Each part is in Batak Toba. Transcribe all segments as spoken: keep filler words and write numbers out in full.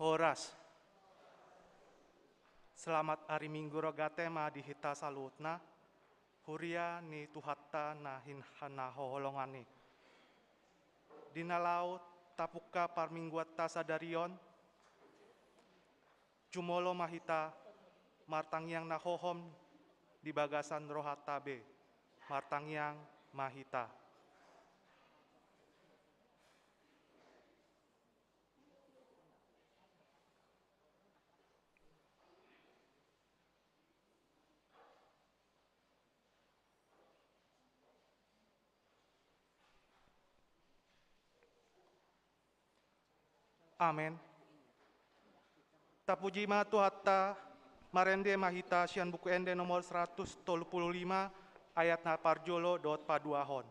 Horas. Selamat ari Minggu ragate ma di hita saluhutna, huria ni Tuhanta na hinaholongan i. Di na laho tapungka parmingguanta sadari on, jumolo ma hita martangiang na hohom di bagasan rohanta be, martangiang ma hita. Amen. Tapuji ma Tuhanta, marende ma hita sian Buku Ende nomor seratus tolu puluh lima, ayat na parjolo dohot paduahon.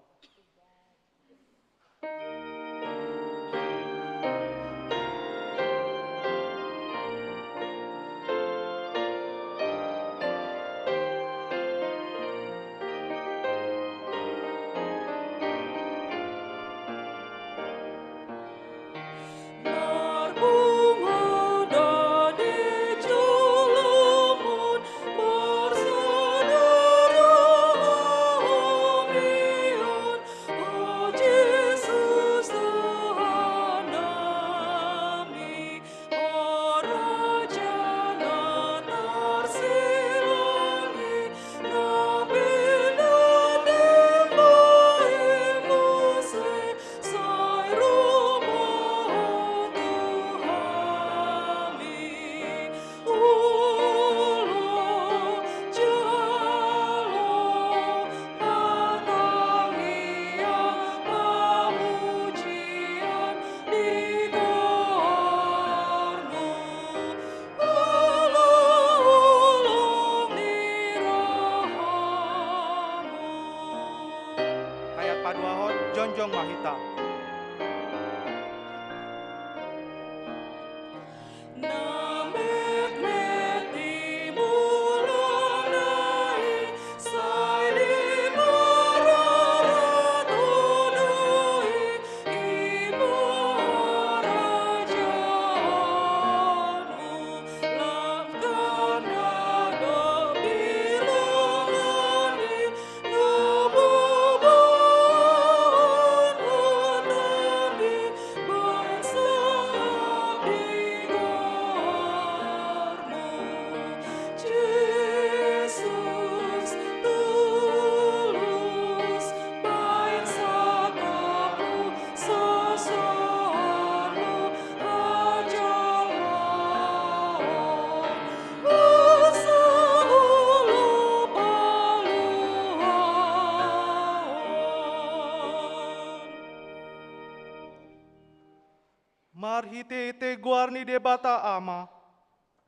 Marhite-hite goar ni Debata Ama,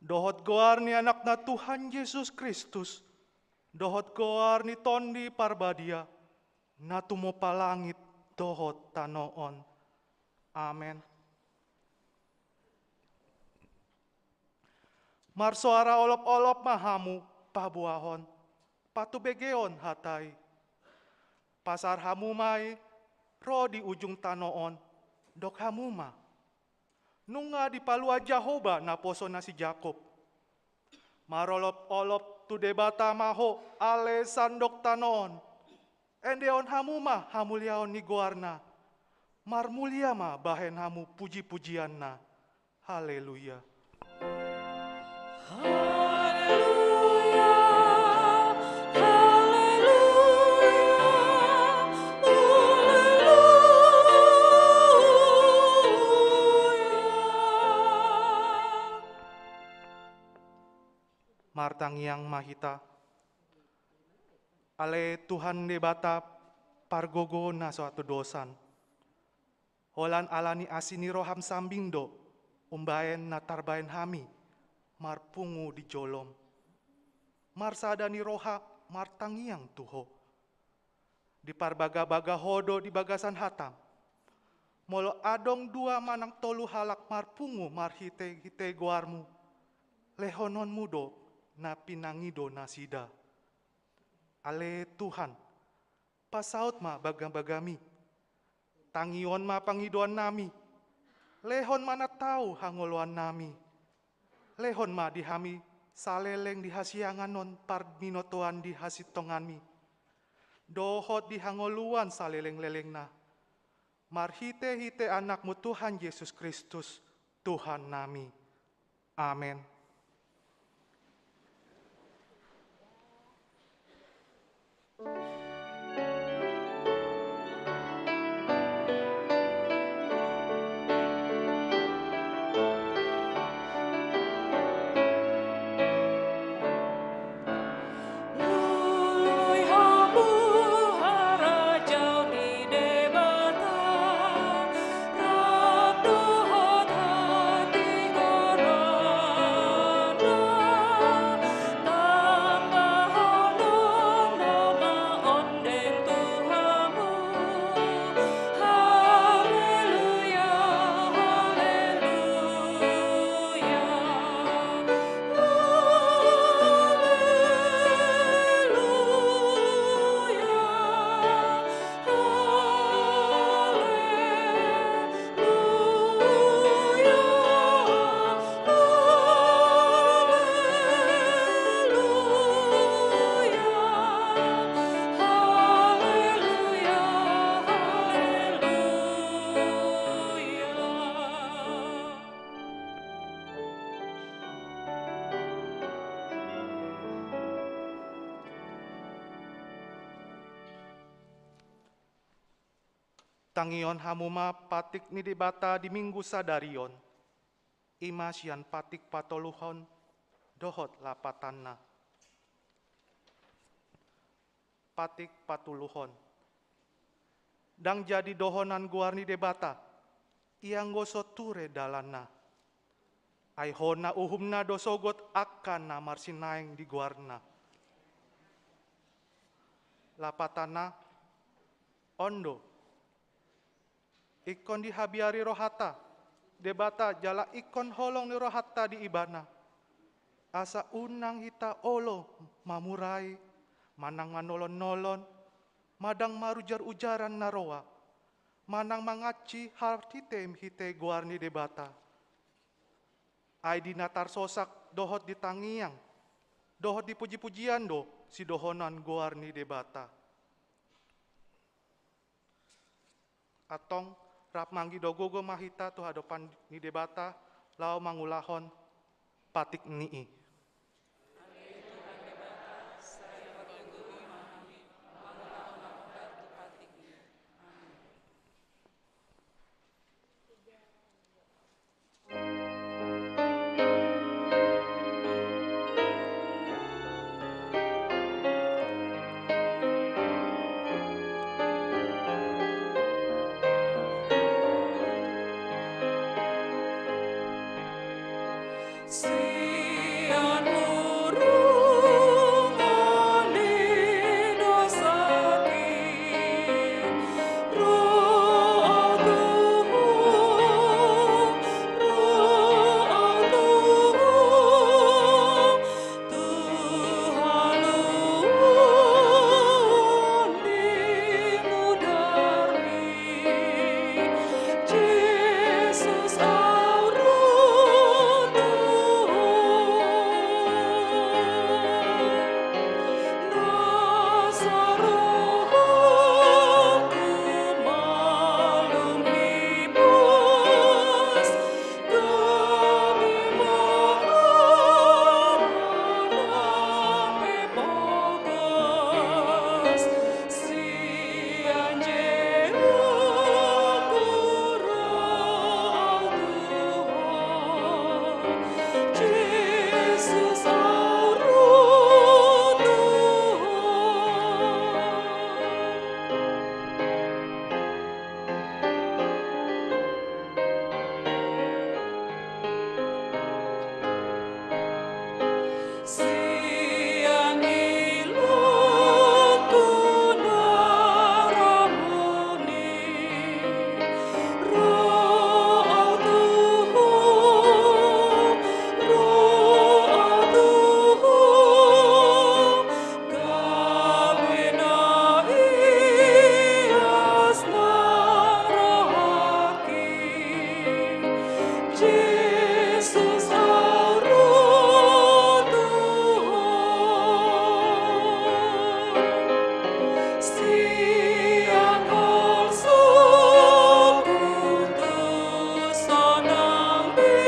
dohot goar ni Anakna Tuhan Jesus Kristus, dohot goar ni Tondi Parbadia, na tumompa langit dohot tano on. Amen. Marsoara olop-olop ma hamu paboahon, patubegeon hata i. Pasar hamu ma i ro di ujung tano on, dok hamu ma: Nunga dipalua Jahowa naposona si Jakob. Marolop-olop tu Debata ma ho, ale sandok tano on. Endehon hamu ma hamuliaon ni goarna. Marmulia ma bahen hamu puji-pujianna. Haleluya. Haleluya, haleluya, haleluya. Martangiang ma hita. Ale Tuhan Debata pargogo na so hatudosan, holan ala ni asi ni roham sambing do umbahen na tarbahen hami marpungu di jolom. Marsada ni roha martangiang tu ho. Diparbaga-baga ho do di bagasan hatam. Molo adong dua manang tolu halak marpungu marhite-hite goarmu, lehononmu do na pinangido nasida. Ale Tuhan, pasaut ma baga-bagami. Tangihon ma pangidoannami. Lehon ma na tau hangoluannami. Lehon ma di hami saleleng di hasiangan on parbinotoan di hasintonganmi, dohot di hangoluan saleleng-lelengna. Marhite-hite Anakmu Tuhan Jesus Kristus, Tuhannami. Amen. Tangihon hamu ma patik ni Debata di Minggu sadari on. I ma sian patik patoluhon dohot lapatanna. Patik patoluhon. Ndang jadi dohonan goar ni Debata, ianggo so ture dalanna. Ai hona uhumna do sogot angka na marsinaeng di goarna. Lapatanna on do. Ingkon dihabiari rohanta Debata jala ingkon holong ni rohanta di Ibana. Asa unang hita olo mamurai, manang manolon-nolon, manang marujar-ujaran na roa, manang mangansi marhite-hite goar ni Debata. Ai di na tarsosak dohot di tangiang dohot di puji-pujian do sidohonan goar ni Debata. Antong, rap mangido gogo ma hita tu hadopan ni Debata, laho mangulahon patik ni i. Sian hurung on di dosakin, ro au tu Ho, ro au tu Ho, tu haluaon ni mudarMi. Jesus, au ro tu Ho. Na sarohangku malum hipas, gabe mangarana pe bagas. Sian jea ro au tu Ho, Jesus, au ro tu Ho. Sian ilangku na ramuni, ro au tu Ho, ro au tu Ho, gabe na ias na rohangki. Jesus, au ro tu Ho. Sian holsoku tu sonangbi,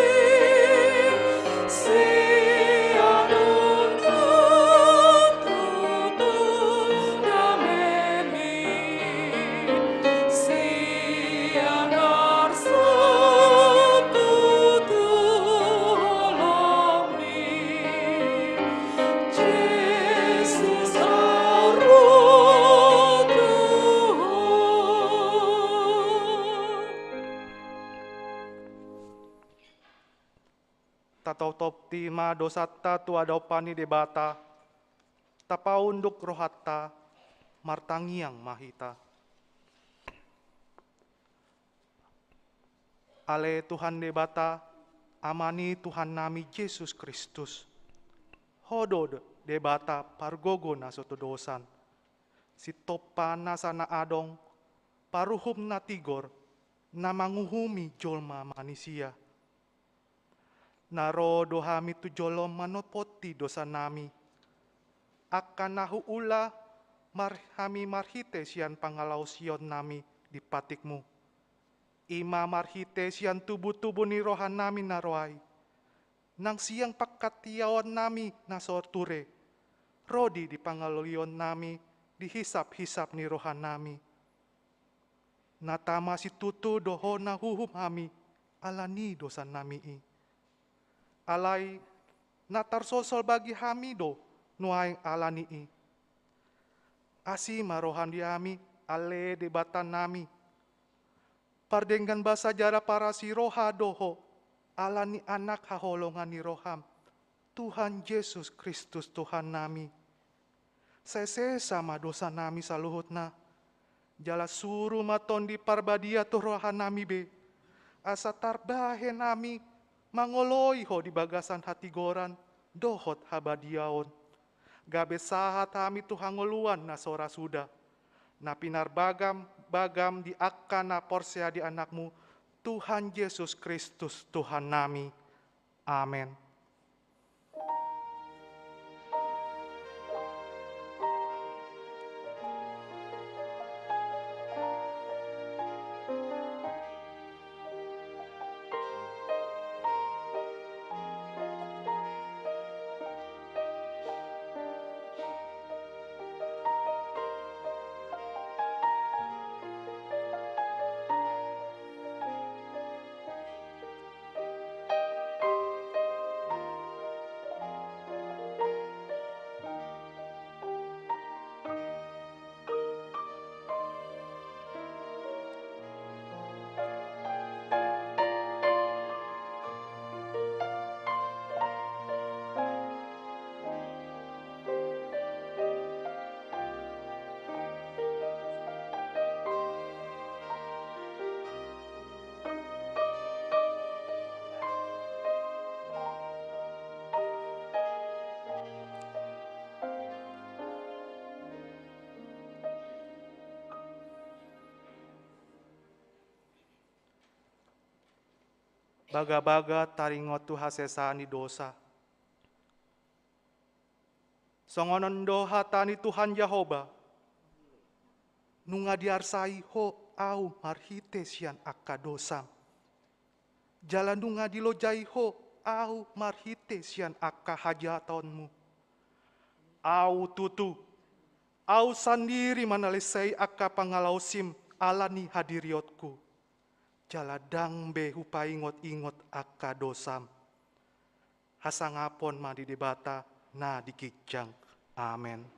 sian undukku tu damemi, sian arsakku tu holongmi, Jesus, au ro tu Ho. Tatoptopi ma dosanta tu adopan ni Debata, tapaunduk rohanta, martangiang ma hita. Ale Tuhan Debata, Ama ni Tuhannami Jesus Kristus, Ho do Debata pargogo na so tudosan, Sitompa nasa na adong, Paruhum na tigor, na manguhumi jolma manisia. Na ro do hami tu jolom manopoti dosanami, angka na huula mar-, hami marhite sian pangalaosionnami di patikMu. I ma marhite sian tubutubu ni rohanami na ro ai, nang sian panghatiaonnami na so ture, ro di, di pangaliaonnami, di hisaphisap ni rohanami. Na tama situtu do Ho na huhum hami ala ni dosanami i. Alai na tarsosol bagi hami do nuaeng ala ni i. Asi ma roha di hami, ale Debatanami. Pardenggan basa jala parasi roha do Ho, ala ni Anak haholongan ni roham, Tuhan Jesus Kristus Tuhannami. Sai sesa ma dosanami saluhutna, jala suru ma Tondi Parbadia tu rohanami be, asa tarbahen hami mangoloi Ho di bagasan hatigoran dohot habadiaon. Gabe sahat hami tu hangoluan na so ra suda, na pinarbagam-bagam di angka na porsea di Anakmu, Tuhan Jesus Kristus Tuhannami. Amen. Bagabaga taringot tu hasesaan ni dosa. Songon on do hata ni Tuhan Jahowa: Nunga diarsai ho Ahu marhite sian angka dosam, jala nunga dilojai ho Ahu marhite sian angka hajahatonmu. Ahu tutu, Ahu sandiri manalesei angka pangalaosim ala ni hadiriotku, jala ndang be hupaingot-ingot angka dosam. Hasangapon ma di Debata na di ginjang. Amen.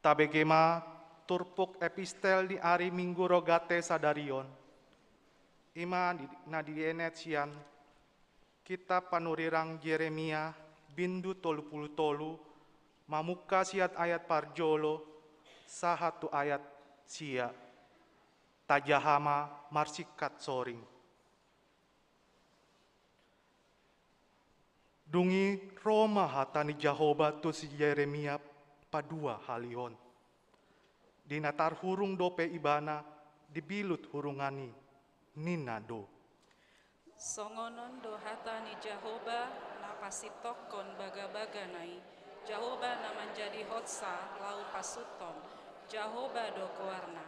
Tabege ma turpuk epistel di ari Minggu Rogate sadari on. I ma di, na dienet sian Kitab Panurirang Jeremia, bindu tolu pulu tolu, mamungka sian ayat parjolo sahat tu ayat sia. Tajaha ma marsingkat soring. Dung i ro ma hata ni Jahowa tu si Jeremia paduahalihon. Di na tarhurung dope ibana di bilut hurungan i, ninna do: Songon on do hata ni Jahowa na pasintongkon bagabagana i, Jahowa na manjadihonsa laho pasuthon, Jahowa do goarna.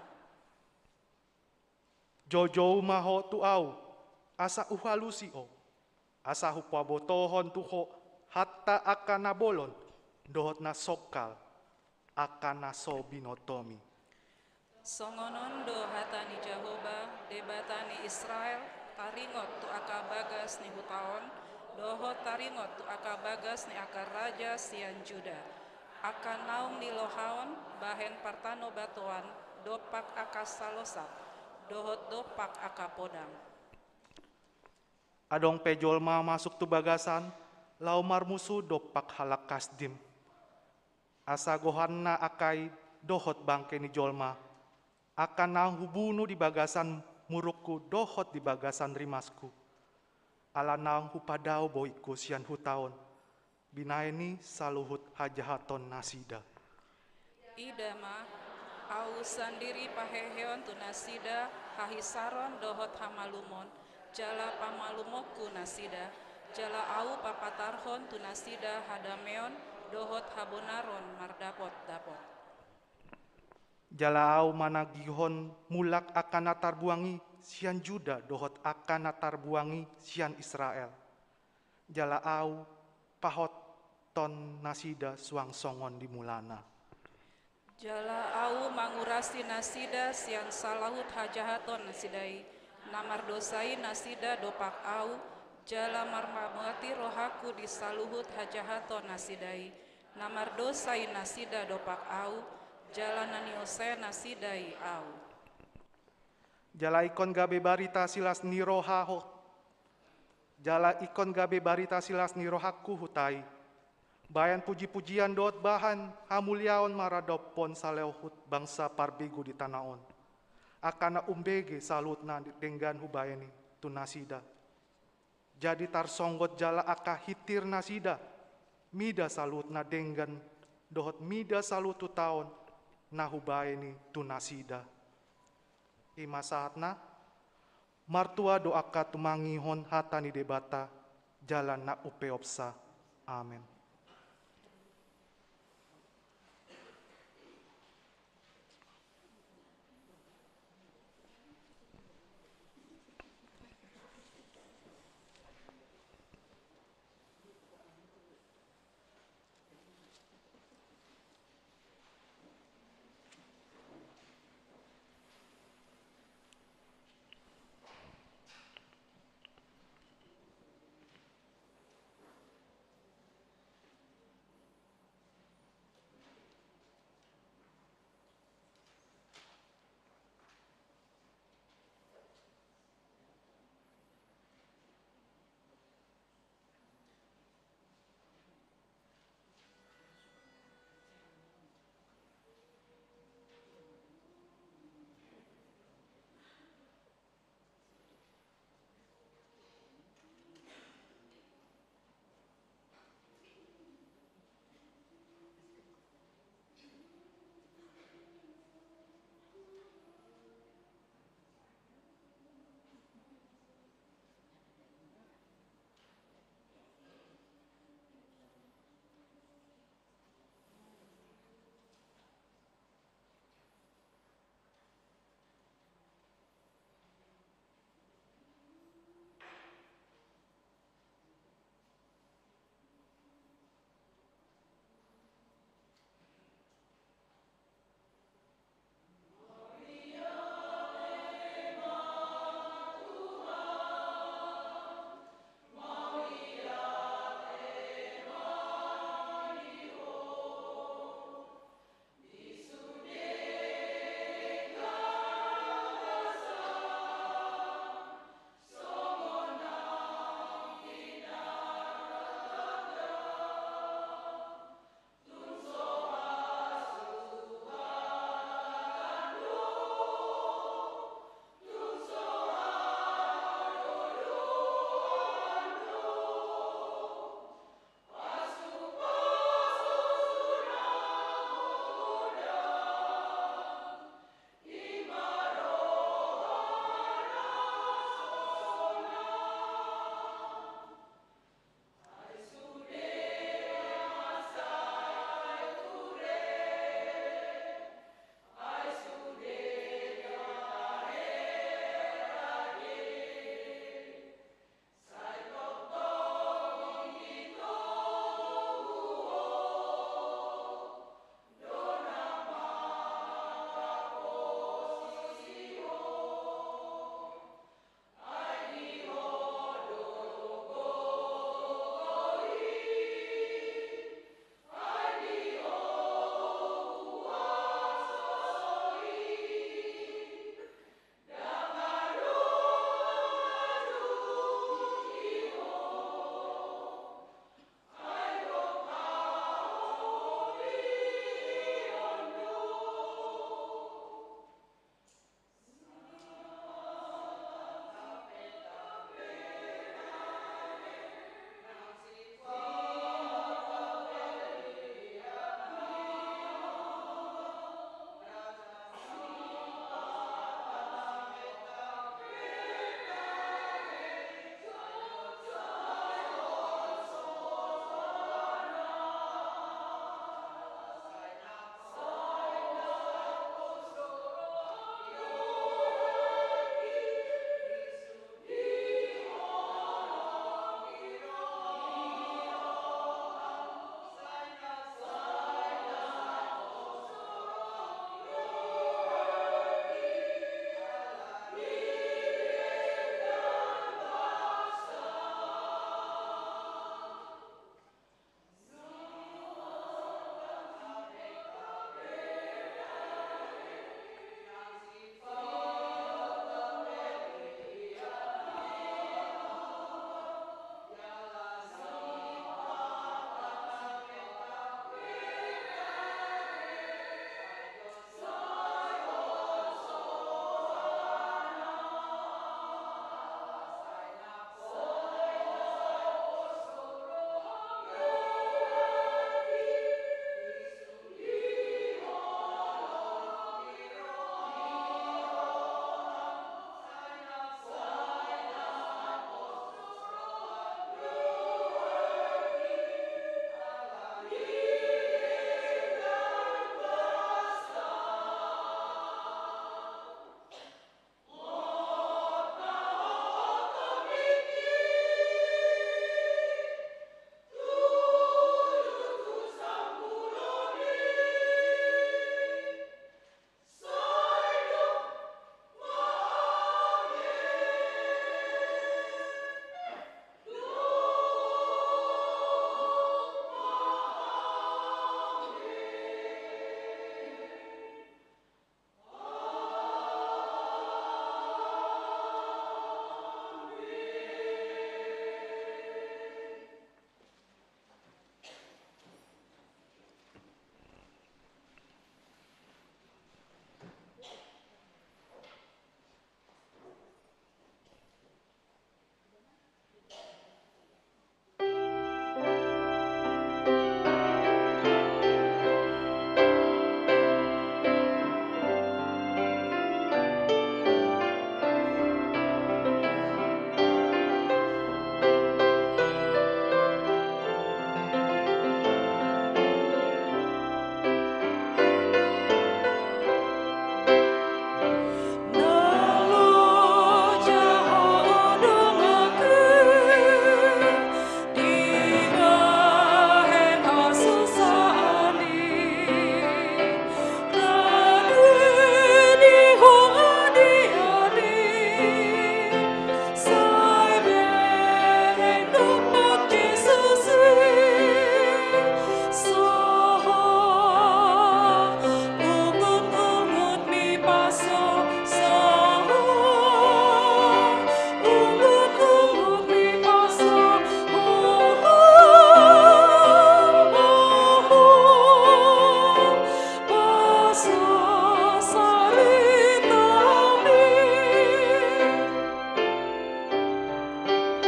Joujou ma ho tu ahu, asa hualusi ho, asa hupabotohon tu ho hata angka na bolon dohot na songkal, angka na so binotomi. Songon on do hata ni Jahowa, Debata ni Israel, taringot tu angka bagas ni huta on, dohot taringot tu angka bagas ni angka raja sian Juda, angka naung nilohaon bahen partanobatoan, dompak angka salosap, dohot dompak angka podang. Adong pe jolma masuk tu bagasan, laho marmusu dompak halak Kasdim. Asa gohanna angka i dohot bangke ni jolma, angka naung hubunu di bagasan murukku dohot di bagasan rimasku. Ala naung hupadao bohingku sian huta on, binahen i saluhut hajahaton nasida. Ida ma, ahu sandiri paheheon tu nasida hahisaron dohot hamalumon, jala pamalumonku nasida, jala ahu papatarhon tu nasida hadameon dohot habonaron mardapotdapot. Jala ahu managihon mulak angka na tarbuang i sian Juda dohot angka na tarbuang i sian Israel. Jala ahu pahothon nasida suang songon di mulana. Jala ahu mangurasi nasida sian saluhut hajahaton nasida i, na mardosa i nasida dompak ahu, jala marmamati rohangku di saluhut hajahaton nasida i, na mardosa i nasida dompak ahu, jala na niosea nasida i ahu. Jala ingkon gabe barita silas ni roha ho, jala ingkon gabe barita silas ni rohangku huta i, bahen pujipujian dohot bahen hamuliaon maradophon saluhut bangsa parbegu di tano on, angka na umbege saluhutna denggan hubahen i tu nasida. Jadi tarsonggot jala angka hintir nasida, mida saluhutna denggan dohot mida saluhut huta on na hubahen i tu nasida. I ma sahatna. Martua do angka tumangihon hata ni Debata jala na umpeopsa. Amen.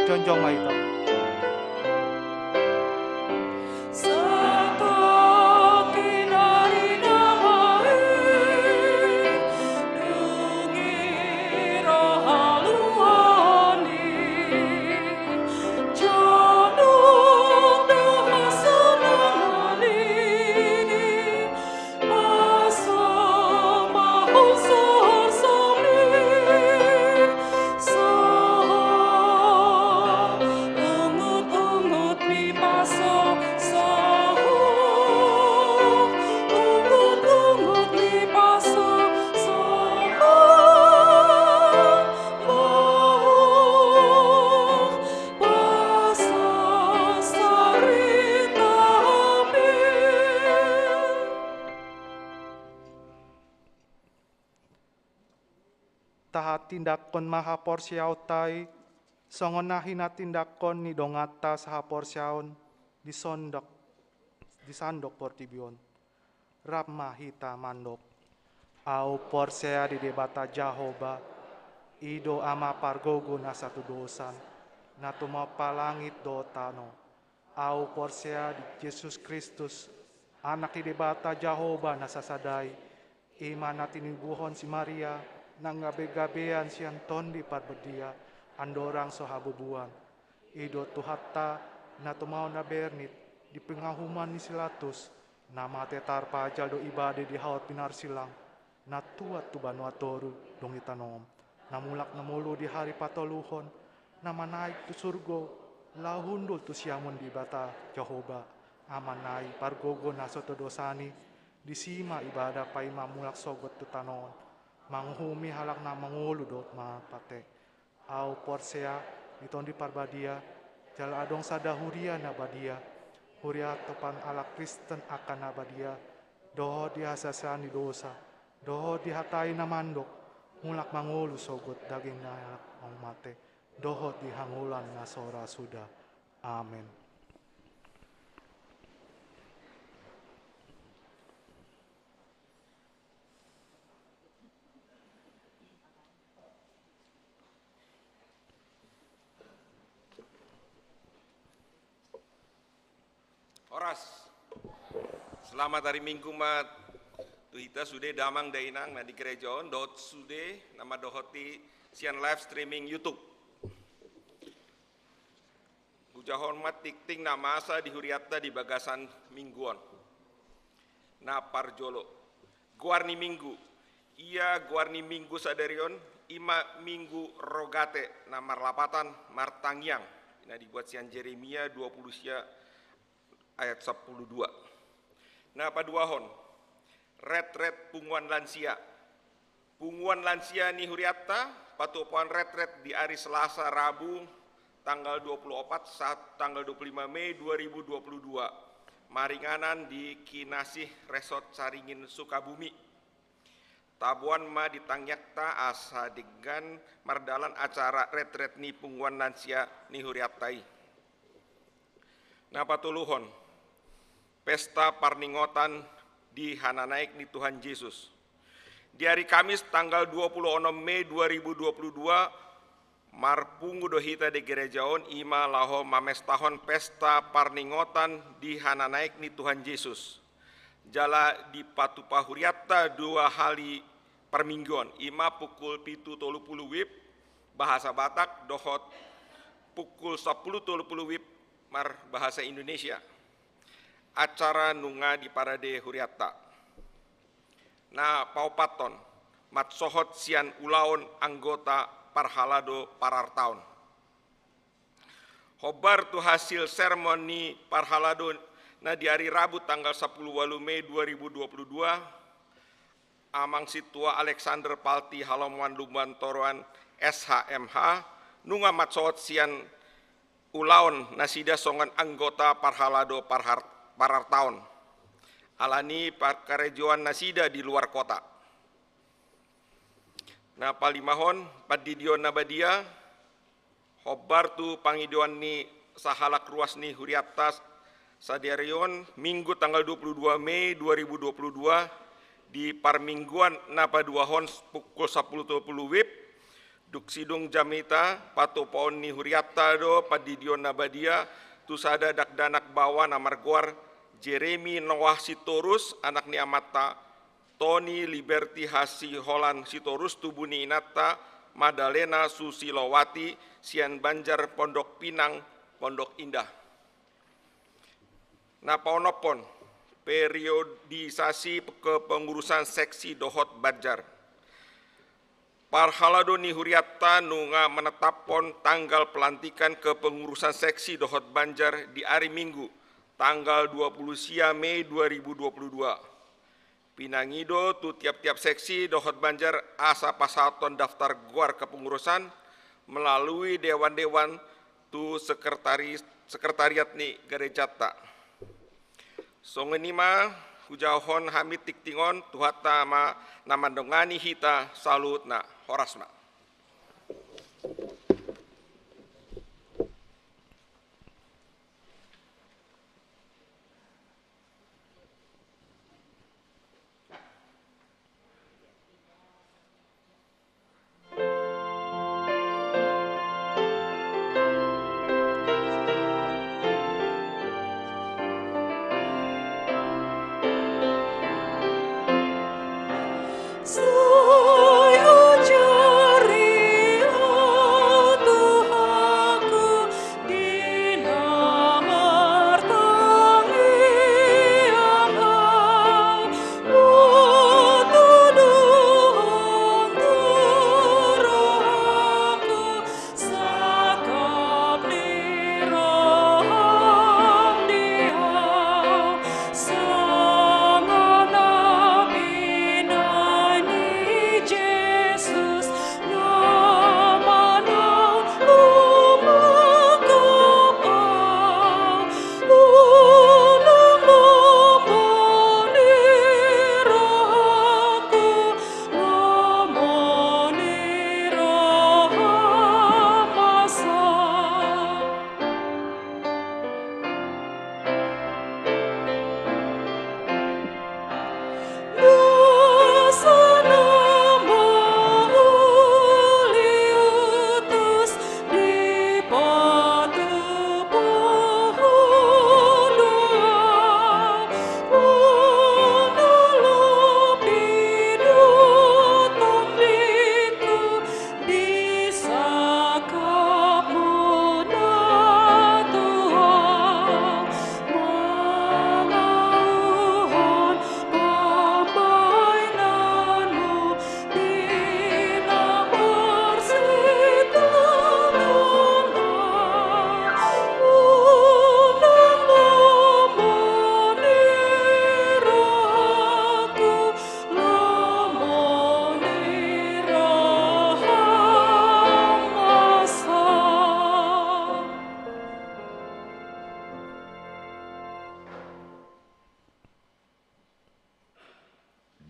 Jongjong ma hita. Tahatindanghon ma haporseaonta i, songon na hinatindanghon ni donganta sahaporseaon di sandok, di sandok portibi on. Rap ma hita mandok. Ahu porsea di Debata Jahowa, i do Ama pargogo na satudosan, na tumompa langit dohot tano. Ahu porsea di Jesus Kristus, Anak ni Debata Jahowa na sasada i, i ma na tinibuhon si Maria, na gabe-gabean sian Tondi Parbadia, andorang so habubuan. I do Tuhanta, na tumaon na bernit, di panguhuman ni si Pilatus, na mate tarpajal do ibana di hau pinarsilang, na tuat tu banua toru dung ditanom, na mulak na molo di ari patoluhon, na manaek tu surgo, laho hundul tu siamun ni Debata Jahowa, Amana i pargogo na satudosan i, disi ma ibana paima mulak sogot tu tano on, manguhumi halak na mangolu dohot na mate. Ahu porsea di Tondi Parbadia, jala adong sada huria na badia, huriathon halak Kristen angka na badia, dohot di hasesaan ni dosa, dohot di hata i na mandok, mulak mangolu sogot daging ni halak na mate, dohot di hangoluan na so ra suda. Amen. Horas. Selamat hari Minggu ma tu hita sude damang dainang na di gereja on, dohot sude na mandohoti sian live streaming YouTube. Hujahahon ma tingting na masa di hurianta di bagasan minggu on. Na parjolo, goar ni minggu. Ia goar ni minggu sadari on, i ma Minggu Rogate, na marlapatan martangiang, na dibuat sian Jeremia dua pulu sia ayat sampulu dua. Na paduahon, retret punguan lansia. Punguan lansia ni hurianta patupaon retret di ari Selasa, Rabu, tanggal dua pulu opat sahat tanggal dua pulu lima Mei dua ribu dua pulu dua, maringanan di Kinasih Resort Caringin, Sukabumi. Taboan ma di tangiangta asa denggan mardalan acara retret ni punguan lansia ni hurianta i. Na patoluhon, pesta parningotan di hananaek ni Tuhan Jesus. Di ari Kamis tanggal dua pulu onom Mei dua ribu dua pulu dua, marpungu do hita di gereja on, i ma laho mamestahon pesta parningotan di hananaek ni Tuhan Jesus. Jala dipatupa hurianta dua hali parmingguon, i ma pukul pitu tolu pulu WIB bahasa Batak dohot pukul sampulu tolu pulu WIB marbahasa Indonesia. Acara nunga diparade hurianta. Na paopathon, mansohot sian ulaon anggota parhalado parartaon. Hombar tu hasil sermon ni parhalado na di ari Rabu tanggal sampulu ualu Mei dua ribu dua pulu dua, Amang Sintua Alexander Palti Halomoan Lumban Toruan, S H M H, nunga mansohot sian ulaon nasida songon anggota parhalado parhar-, parartaon. Alani parkarejoan nasida di luar kota. Na palimahon, pandidion na badia, hombar tu pangidoan ni sahalak ruas ni hurianta sadari on, Minggu tanggal dua pulu dua Mei dua ribu dua pulu dua, di parmingguan na paduahon pukul sampulu tolu pulu WIB, Dung sidung jamita, patupaon ni hurianta do pandidion na badia tu sada dakdanak baoa na margoar Jeremy Noah Sitorus, anak ni amanta Tony Liberty Hasiholan Sitorus, tubu ni inanta Madalena Susilowati, sian Banjar Pondok Pinang, Pondok Indah. Na paonomhon, periodisasi kepengurusan seksi dohot banjar. Parhalado ni hurianta nunga menetapkan tanggal pelantikan kepengurusan seksi dohot banjar di ari Minggu, tanggal dua puluh sia Mei dua ribu dua puluh dua. Pinangido tu tiap-tiap seksi dohot banjar asa pasahathon daftar goar kepengurusan melalui dewan-dewan tu sekretari-, sekretariat ni garejanta. Songon i ma hujahahon hami tingting on, Tuhanta ma na mandongani hita saluhutna. Horas ma.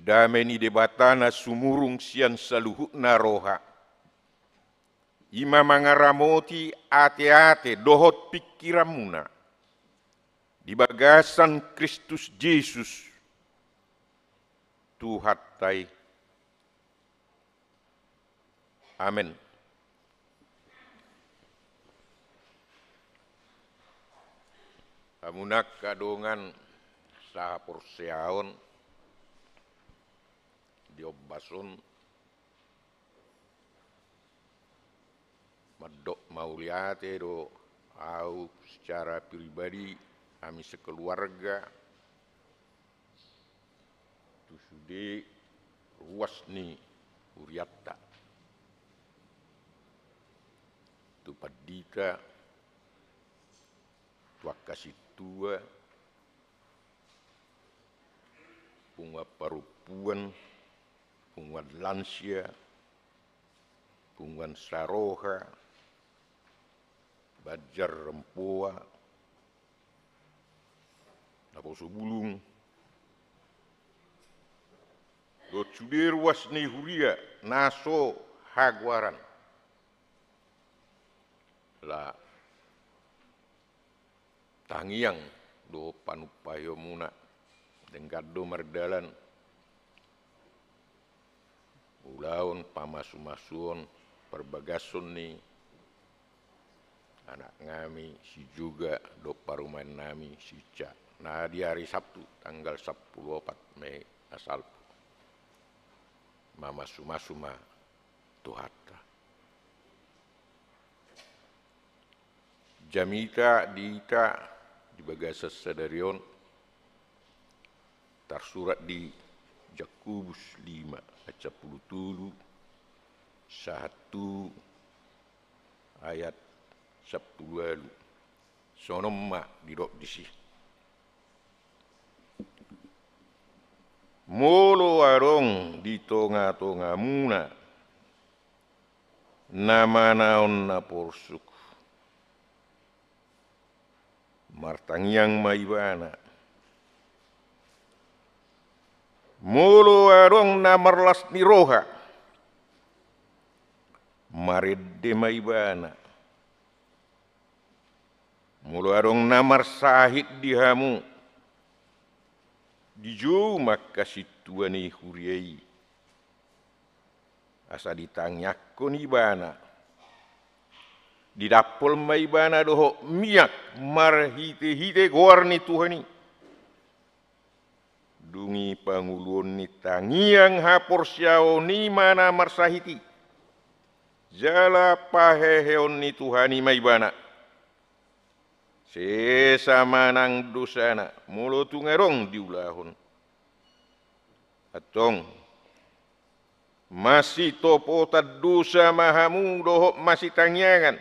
Dame ni Debata na sumurung sian saluhutna roha, i ma mangaramoti ateate dohot pingkiranmuna di bagasan Kristus Jesus, Tuhanta i. Amen. Hamu angka dongan sahaporseaon di ombas on, mandok mauliate do ahu secara pribadi, hami sekeluarga, tu sude ruas ni hurianta, tu pandita, tu angka sintua, punguan parompuan, punguan lansia, punguan saroha, banjar rompoa, naposo bulung, dohot sude ruas ni huria na so hagoaran. La tangiang do panumpahionmuna, denggan do mardalan ulaon pamasumasuon parbagason ni anak nami si Juga dohot parumaen nami si Ica. Na di hari Sabtu tanggal sampulu opat Mei na salpu. Mamasu-masu ma Tuhanta. Jamita di hita di bagasan sadari on tarsurat di Jakobus lima ayat sampulu tolu sahat tu ayat sampulu ualu. Songon on ma didok disi. Molo adong di tonga-tongamuna na manaon na porsuk, martangiang ma ibana. Molo adong na marlas ni roha, marende ma ibana. Molo adong na marsahit di hamu, dijou ma angka sintua ni huria i, asa ditangiangkon ibana. Didampol ma ibana dohot miak marhite-hite goar ni Tuhan i. Dung i pangoluon ni tangiang haporseaon i ma na marsahit i, jala paheheon ni Tuhan i ma ibana. Sesa ma nang dosana molo tung adong diulahon. Antong, masitopotan dosa ma hamu dohot masitangiangan,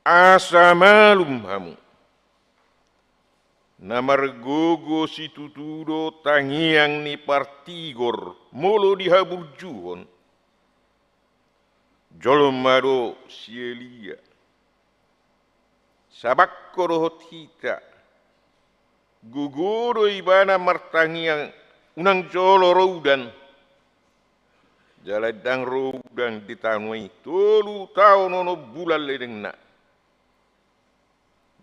asa malum hamu. Na margogo situtu do tangiang ni partigor molo dihaburjuhon. Jolma do si Elia. Sabangko dohot hita. Gogo do ibana martangiang unang jolo ro udan. Jala ndang ro udan di tano i tolu taon onom bulan ledengna.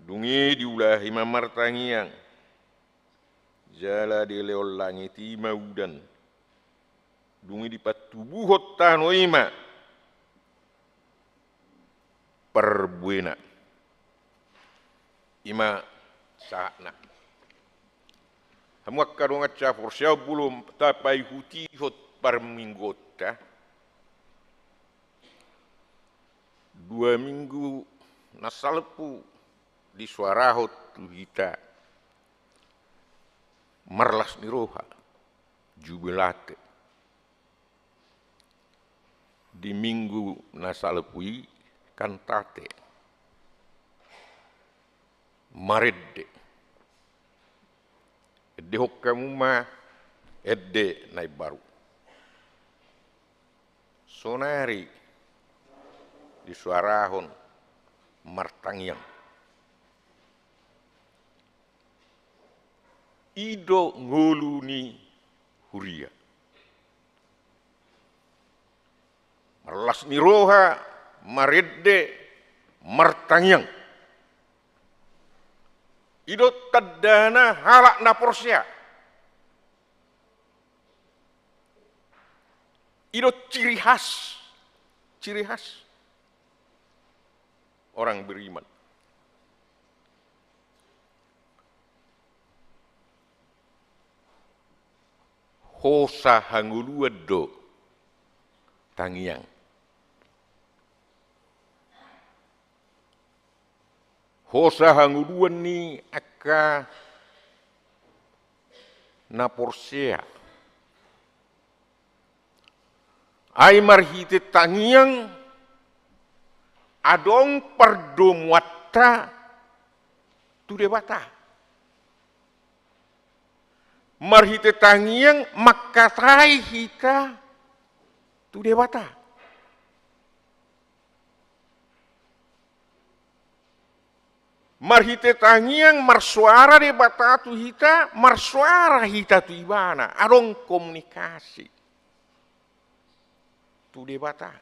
Dung i diulahi ma martangiang. Jala dilehon langit i ma udan. Dung i dipantubuhon tano i ma parbuena. I ma sahatna. Hamu angka dongan sahaporseaon, molo tapaihutihut parmingguonta, dua minggu na salpu disuarahon tu hita marlas ni roha, jubilate. Di minggu na salpu i kantate, marende. Endehon hamu ma ende na imbaru. Sonari disuarahon martangiang. I do ngolu ni huria. Marlas ni roha, marende, martangiang. I do tandana halak na porsea. I do ciri khas, ciri khas orang beriman. Hosa hangoluan do tangiang. Hosa hangoluan ni angka na porsea. Ai marhite tangiang adong pardomuanta tu Debata. Marhite tangiang mangkatai hita tu Debata. Marhite tangiang marsoara Debata tu hita, marsoara hita tu Ibana, adong komunikasi tu Debata.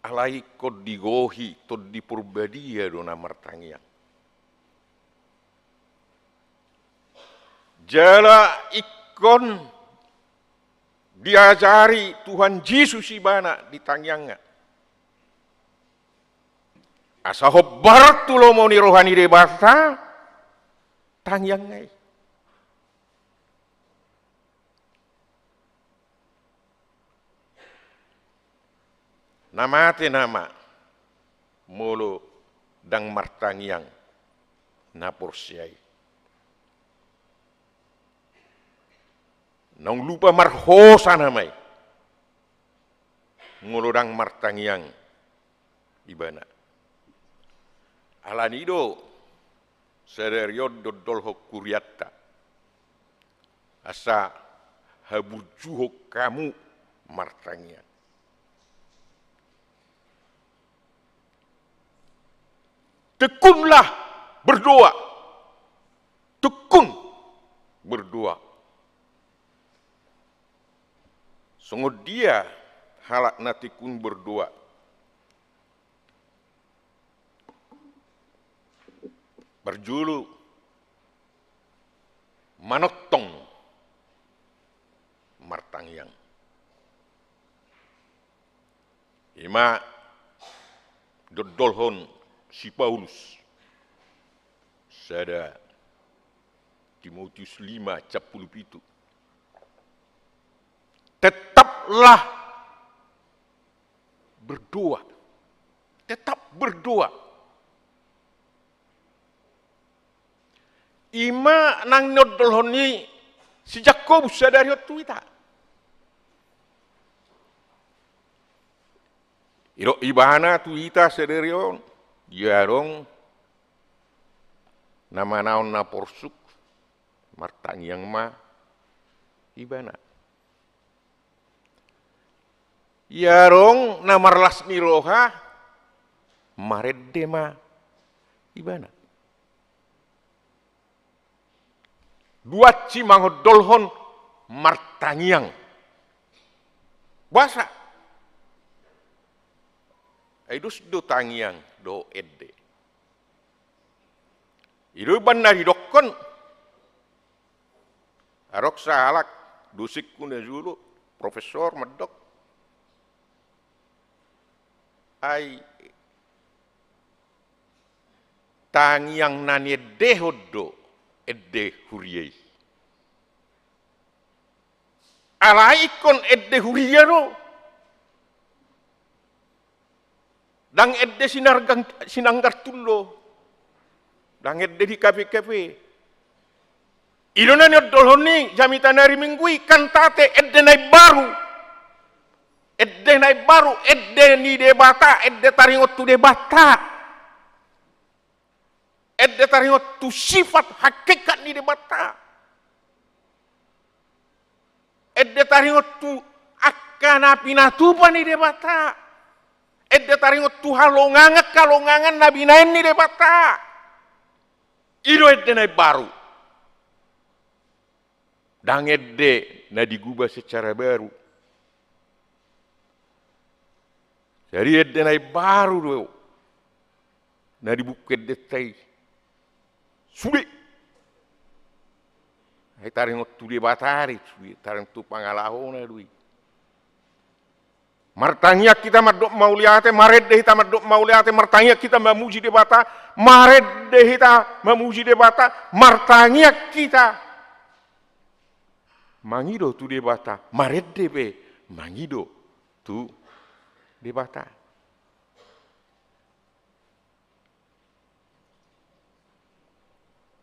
Alai ingkon digohi Tondi Porbadia do na martangiang. Jala ingkon diajari Tuhan Jesus ibana di tangiangna. Asa hombar tu lomo ni roha ni Debata tangiangna i. Na mate nama molo ndang martangiang na porsea i. Naung lupa marhosa nama i molo ndang martangiang ibana. Alani do sadari on dondolhon hurianta asa haburjuhon hamu martangiang. Tekunlah berdoa. Tekun berdoa. Songon dia halak na tekun berdoa? Parjolo, manongtong martangiang. Ima dondolhon si Paulus sada Timotius lima sampulu pitu. Tetaplah berdoa. Tetap berdoa. Ima nang niondolhon ni si Jakobus sadari on tu hita. Didok ibana tu hita sadari on, ia adong na manaon na porsuk, martangiang ma ibana. Ia adong na marlas ni roha, marende ma ibana. Duansi mangondolhon martangiang. Boasa? Ai dos do tangiang dohot ende. I do umbahen na didokkon. Adong sahalak dosenku na jolo, profesor, mandok, ai tangiang na niendehon do ende huria i. Alai ingkon ende huria do. Ndang ende sinargang-, sinanggar tullo. Ndang ende di kafe-kafe. I do na niondolhon ni jamita na ari Minggu i, kantate ende na imbaru. Ende na imbaru, ende ni Debata, ende taringot tu Debata. Ende taringot tu sifat hakikat ni Debata. Ende taringot tu angka na pinatupa ni Debata. Ende taringot tu halongangan, halongangan na binahen ni Debata. I do ende na imbaru. Ndang ende na digubah secara baru. Jadi ende na imbaru do na dibungka endenta i. Sude. Ai taringot tu Debata do i, sude, taringot tu pangalahona do i. Martangiang hita mandok mauliate, marende hita mandok mauliate, martangiang hita mamuji Debata, marende hita mamuji Debata, martangiang hita mangido tu Debata, marende pe mangido tu Debata.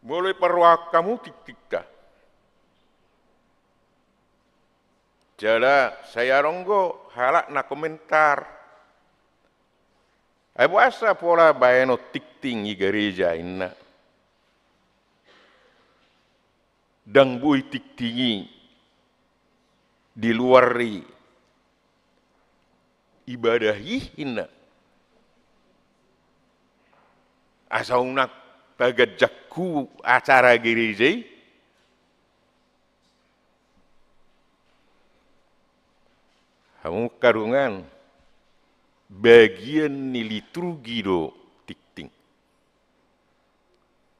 Molo diparrohahon hamu tingtingta. Jala sai adong do halak na komentar. Ai boasa pola baenon tingting i gareja, inna. Ndang boi tingting i di luar ni ibadah i, inna. Asa unang paganjanghu acara gareja i. Hamu angka dongan, bagian ni liturgi do tingting.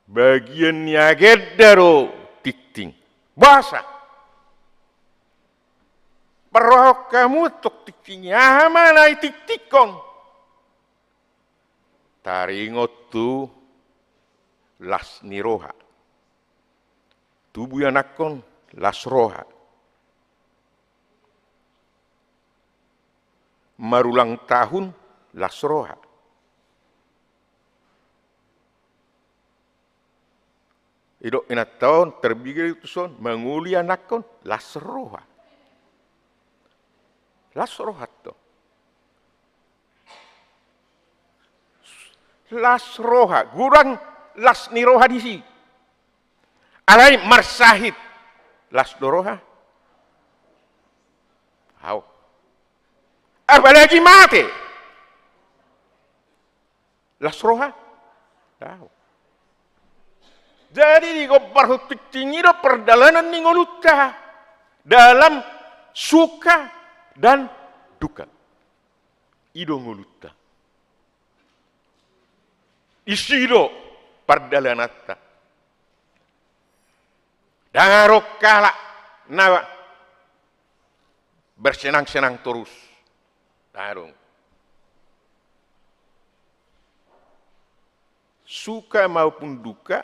Bagian ni agenda do tingting. Boasa? Parrohahon hamu antong tingki i, aha ma na ditingtinghon? Taringot tu las ni roha. Tubu ianakhon las roha. Marulang tahun las roha. Didok inanta on, terpikir tuson, mangolu ianakhon las roha. Las roha to. Las roha, godang las ni roha disi. Alai marsahit las do roha? Au. Apalagi mate. Las roha? Au. Jadi digombarhon tingting i do pardalanan ni ngolunta dalam suka dan duka. I do ngolunta. Disi do pardalananta. Ndang adong halak na bersenang-senang torus. Ndang adong. Suka maupun duka,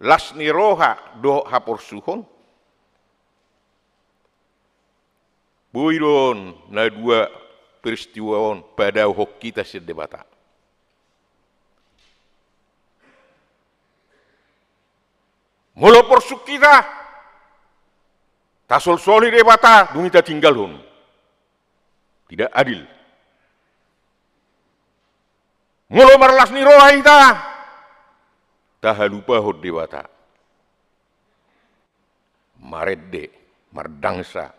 las ni roha dohot haporsuhon, boi do on na dua peristiwa on padaohon hita sian Debata. Molo porsuk hita, tasolsoli Debata, dung i tatinggalhon. Tidak adil. Molo marlas ni roha hita, tahalupahon Debata. Marende, mardangsa,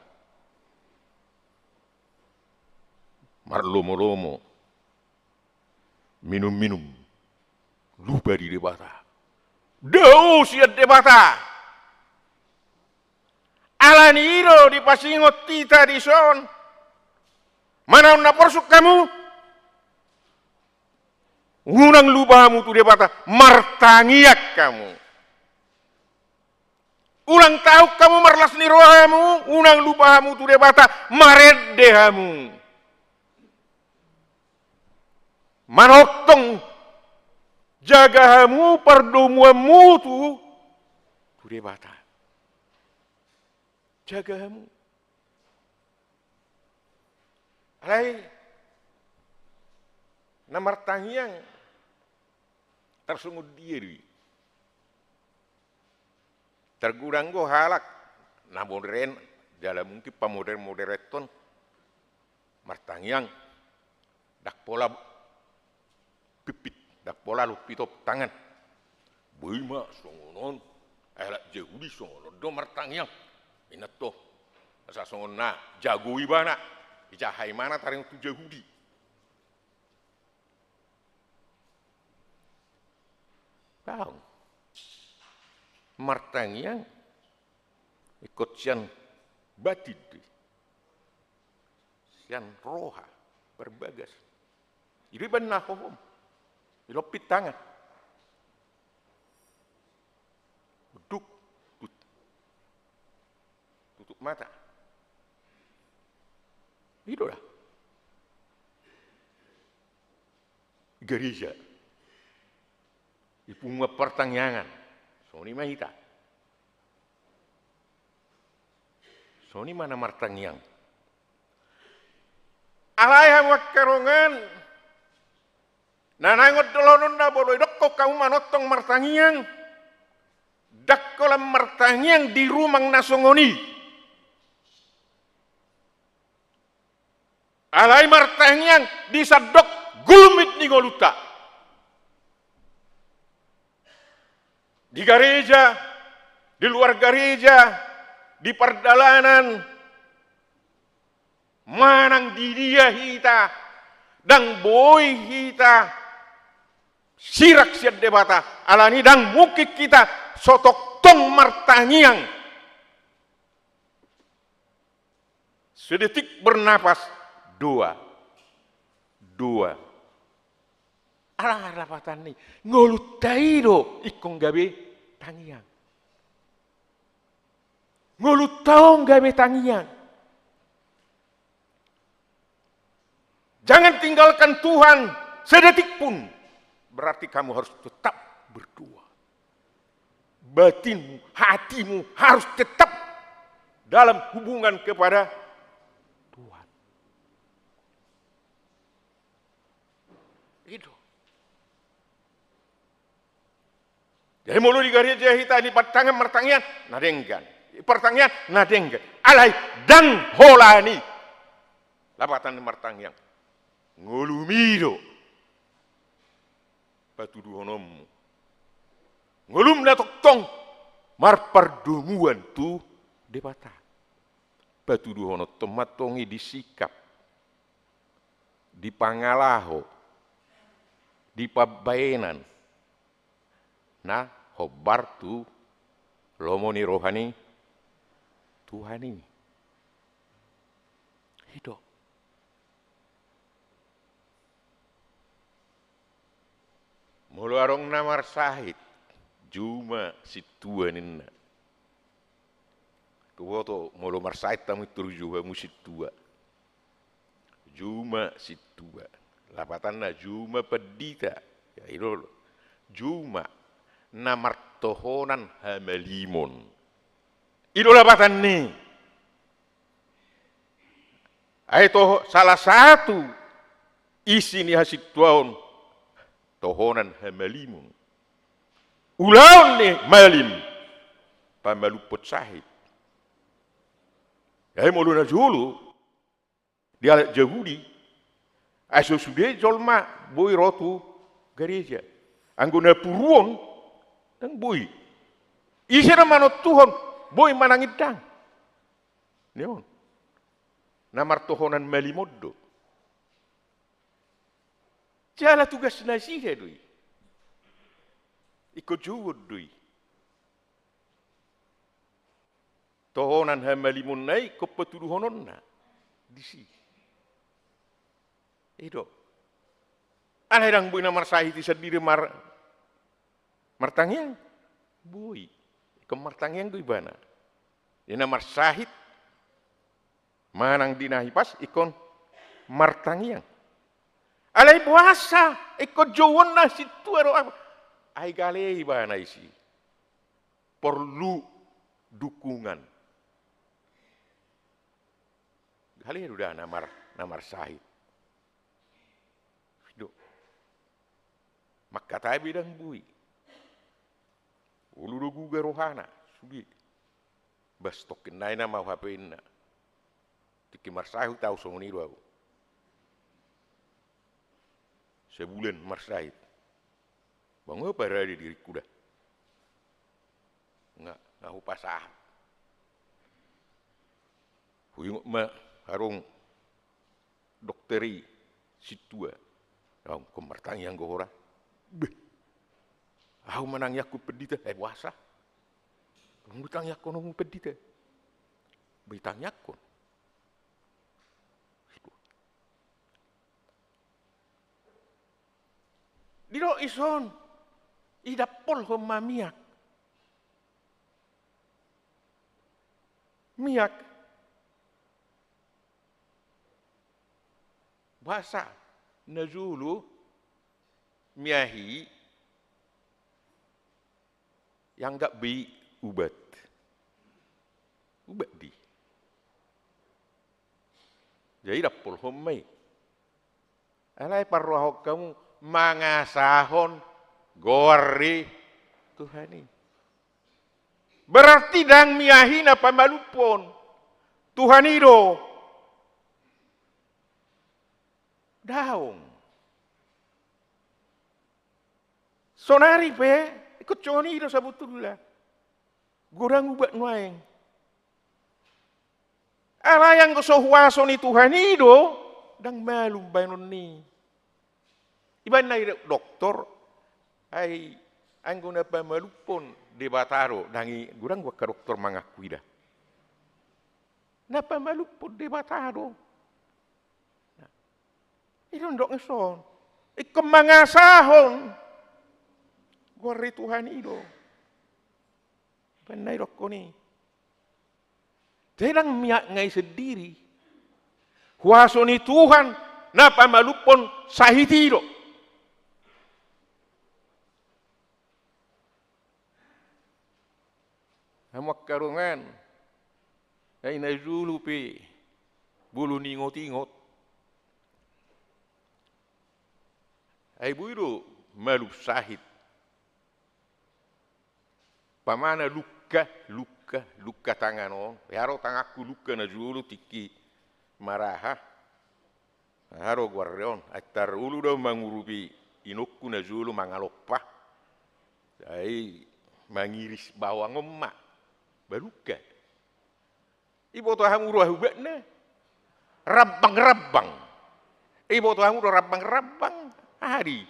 marlomolomo, minum-minum, lupa di Debata. Dao sian Debata. Alani i do dipasingot hita dison. Manaon na porsuk hamu, unang lupa hamu tu Debata, martangiang hamu. Ulang tahun hamu, marlas ni roha hamu, unang lupa hamu tu Debata, marende hamu. Manongtong jaga hamu pardomuanmu tu, tu Debata. Jaga hamu. Alai na martangiang tarsongon dia do i. Targodang do halak na modern, jala mungkin pamodern-modernon martangiang, ndang pola pipit, ndang pola lompit tangan. Boi ma songon on, halak Jahudi songon on do martangiang. Inna to, asa songon na jago ibana, ijahai ma na taringot tu Jahudi. Daong. Martangiang ingkon sian batin do i. Sian roha parbagas. I do i baen na hohom. Lompit tangan. Duk. Tut-, tutup mata. I do da. Gareja. I punguan partangiangan. Songon i ma hita. Songon i ma na martangiang. Alai hamu angka dongan, na naeng on dohononna, molo didokkon hamu manongtong martangiang, ndang holan martangiang di rumang na songon i. Alai martangiang di sandok gulmit ni ngolunta. Di gareja, di luar gareja, di pardalanan, manang di dia hita, ndang boi hita sirang sian Debata, alani ndang mungkin hita so tongtong martangiang. Sedetik bernapas, doa. Doa. Ala lapatanna i, ngolunta i do ingkon gabe tangiang. Ngolunta on gabe tangiang. Jangan tinggalkan Tuhan sedetik pun. Berarti kamu harus tetap berdoa. Batinmu, hatimu harus tetap dalam hubungan kepada Tuhan. I do. Jadi molo di gareja hita di partangiangan martangiang, na denggan. Di partangiangan, na denggan. Alai ndang holan i. Lapatan ni martangiang. Ngolum i do patuduhononmu. Ngolum na tongtong marpardomuan tu Debata. Patuduhononhon ma antong i di sikap, di pangalaho, di pambaenan na hombar tu lomo ni roha ni Tuhan i. I do. Molo adong na marsahit, jou ma sintua ninna. Huboto molo marsahit hamu i, tor jou hamu sintua. Jou ma sintua. Lapatanna jou ma pandita. Ya, i do. Jou ma na martohonan hamalimon. I do lapatanna i. Ai toho, salah satu isi ni hasintuaon, tohonan hamalimon. Ulaon ni malim, pamalumhon sahit. Ai molo na jolo, di halak Jahudi, ai so sude jolma boi ro tu gareja. Anggo na puru on, ndang boi. Ise na manontuhon, boi manang ndang. Ni on. Na martohonan malimon do. Jala tugas nasida do i. Ingkon jouon do i. Tohonan hamalimonna i ingkon patuduhononna disi. I do. Alai ndang boi na marsahit i sandiri mar-, martangiang? Boi. Ingkon martangiang do ibana. Di na marsahit, manang di na hipas, ingkon martangiang. Alai boasa ingkon jouonna sintua do? Ai gale ibana disi. Porlu dukungan. Gale do da na mar-, na marsahit. Do. Mangkatai be ndang boi. Olo do guga rohana, sude. Bas tongkin nai nama H P-na. Tingki marsahit au songon i do au. Sabulan marsahit. Bang, nga parade diringku da. Nga, nga hupasahat. Huingot ma adong dokter i sintua. Au, ingkon martangiang do ho da. Beh. Au manangiangkon pandita, eh, boasa? Ndang hutangiangkon hamu pandita. Beh, tangiangkon. Didok dison, idappolhon ma miak. Miak. Boasa na jolo miak i ianggap be i ubat. Ubat do i. Jadi idappolhon ma i. Alai parrohahon hamu mangasahon goar ni Tuhan i. Berarti ndang miak i na pamalumhon. Tuhan i do. Daong. Sonari pe, ingkon songon i do sabotulna. Godang ubat nuaeng. Alai anggo so huaso ni Tuhan i do, ndang malum baenon i. Ibaen na i doktor, ai anggo na pamalumhon Debata do, ndang i, godang angka doktor mangaku i da. Na pamalumhon Debata do. Nah. I do ndok dison. Ingkon mangasahon goar ni Tuhan i do. Baen na idokkon i. Jadi ndang miak nga i sendiri. Huaso ni Tuhan na pamalumhon sahit i do. Hamu angka dongan, ai na jolo pe bolo ningot-ingot. Ai boi do malum sahit. Umpamana lungka, lungka, lungka tangan on. Ia ro tanganku lungka na jolo tingki maraha. Aha do goarna on, antar olo do mangurupi inongku na jolo mangalompa. Ai mangiris bawang on ma. Balungka. Iboto hamu do aha ubatna? Rambang-rambang. Iboto hamu do rambang-rambang? Aha do i?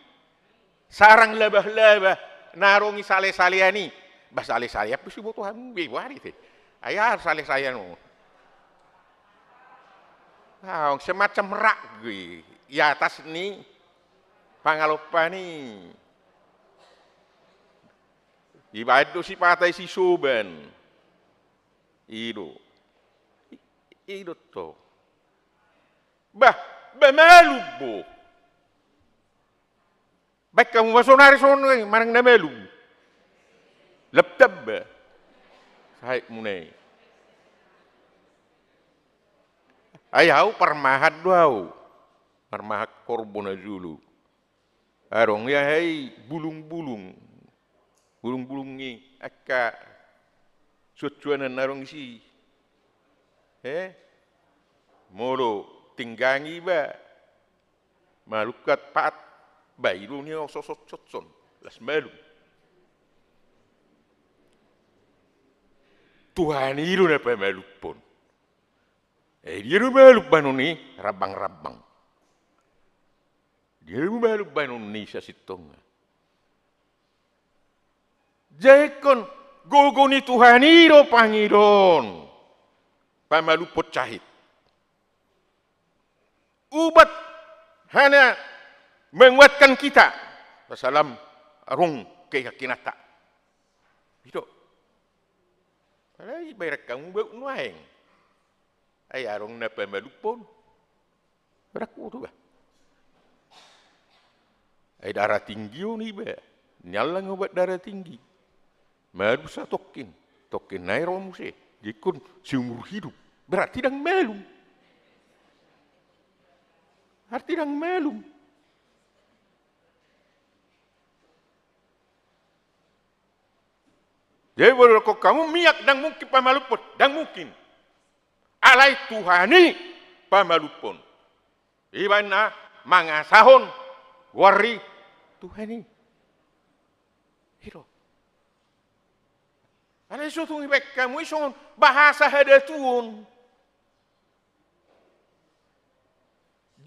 Sarang labah-labah na adong i sale-salean i. Bah sale-salean pe so iboto hamu be, bah, aha do i te? Ai aha sale-salean on? Ah, on semacam rak i, i atas ni pangalompa i. Dibaen do sipata i sisoban. I do. I, i do to. Bah, bah malum bo. Baen hamu ma sonari songon i manang na malum. Lam tamba sahitmuna i. Ai ahu parmahan do ahu. Parmahan horbo na jolo. Adong i aha i bulung-bulung. Bulung-bulung i angka suan-suanan na adong disi. He? Molo tinggang iba. Malungkat pat, bah i do nian osos-osos on, las malum. Tuhan i do na pamalumhon. Eh, dia do malum baenon ni rambang-rambang. Dia do malum baenon ni sasintongna. Jadi ingkon gogo ni Tuhan i do pangidoon pamalumhon sahit. Ubat hana menguatkan kita. Salam arung keyakinanta. I do. Alai bereng hamu bauk nuaeng. Ai adong na pamalumhon. Bereng hamu tu bah. Ai darah tinggi on iba. Niallang obat darah tinggi. Malum satongkin, tongkin nai ro muse, jadi ingkon seumur hidup. Berarti ndang malum. Berarti ndang malum. Jadi molo dokkon hamu miak ndang mungkin pamalumhon, ndang mungkin. Alai Tuhan i pamalumhon. Ibaen na mangasahon goar ni Tuhan i. I do. Alai so tung ibaen hamu i songon bahasa hadatuon.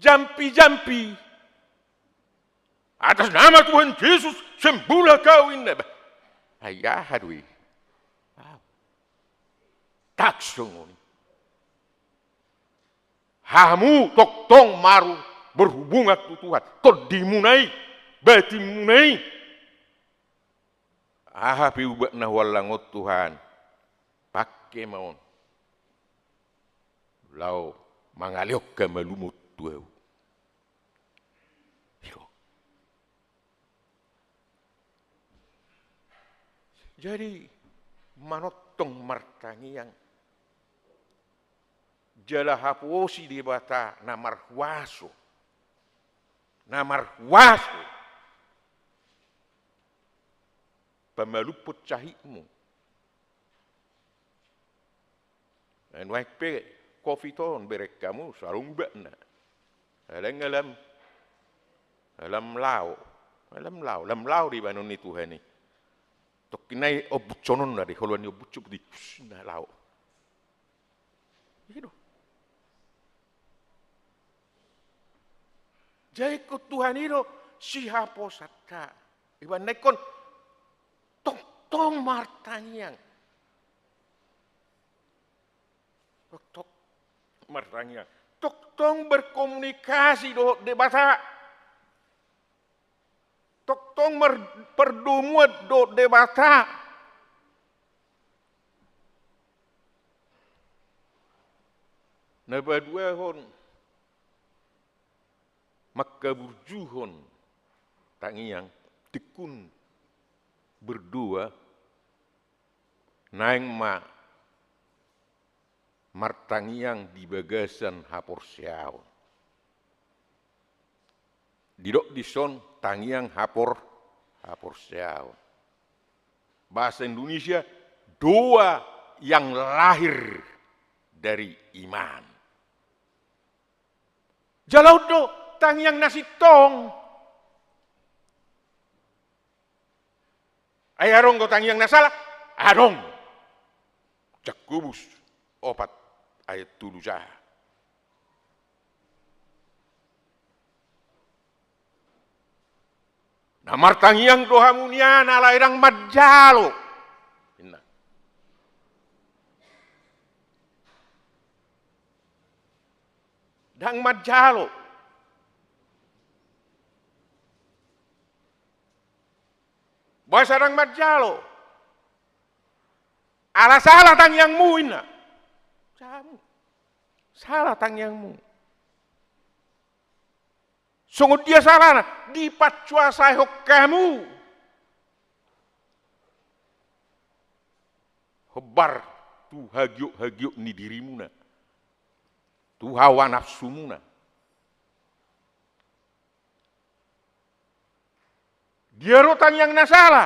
Jampi-jampi. Atas nama Tuhan Yesus, sembuhlah kau, inna bah. Ai aha do i? Au. Tak songon i. Hamu tongtong maru berhubungan tu Tuhan. Tondimuna i, batinmuna i. Aha pe ubat na huallang on Tuhan, pangke ma on. Laho mangalehon hamalumon tu ahu. I do. Jadi, manongtong martangiang. Jala haposi Debata na marhuaso. Na marhuaso. Pamalumhon sahitmu. Ai nuaeng pe covid on bereng hamu, so adong ubatna. Alai nga lam, lam lao. Lam lao, lam lao do ibaenon ni Tuhan i. Tongkin nai ombushononna do, holoan ni ombushon, di, na lao. I do. Jadi ingkon Tuhan i do sihaposanta. Ibaen na ingkon tongtong martangiang. Tongtong martangiang. Tongtong berkomunikasi dohot Debata. Tongtong mar-, pardomuan dohot Debata. Na paduahon, mangkaburjuhon tangiang, tekun berdoa, naeng ma martangiang di bagasan haporseaon. Didok dison tangiang hapor-, haporseaon. Bahasa Indonesia, doa yang lahir dari iman. Jala on do tangiang na sintong. Ai adong do tangiang na sala? Adong. Jakobus opat ayat tolu saha. Na martangiang do hamu nian alai ndang manjalo. Inna. Ndang manjalo. Boasa ndang manjalo? Ala sala tangiangmu, inna. Samu. Sala tangiangmu. Songon dia salana? Dipansuasaihon hamu hombar tu hagiot-hagiot ni dirimuna, tu hawa nafsumuna. Dia do tangiang na sala?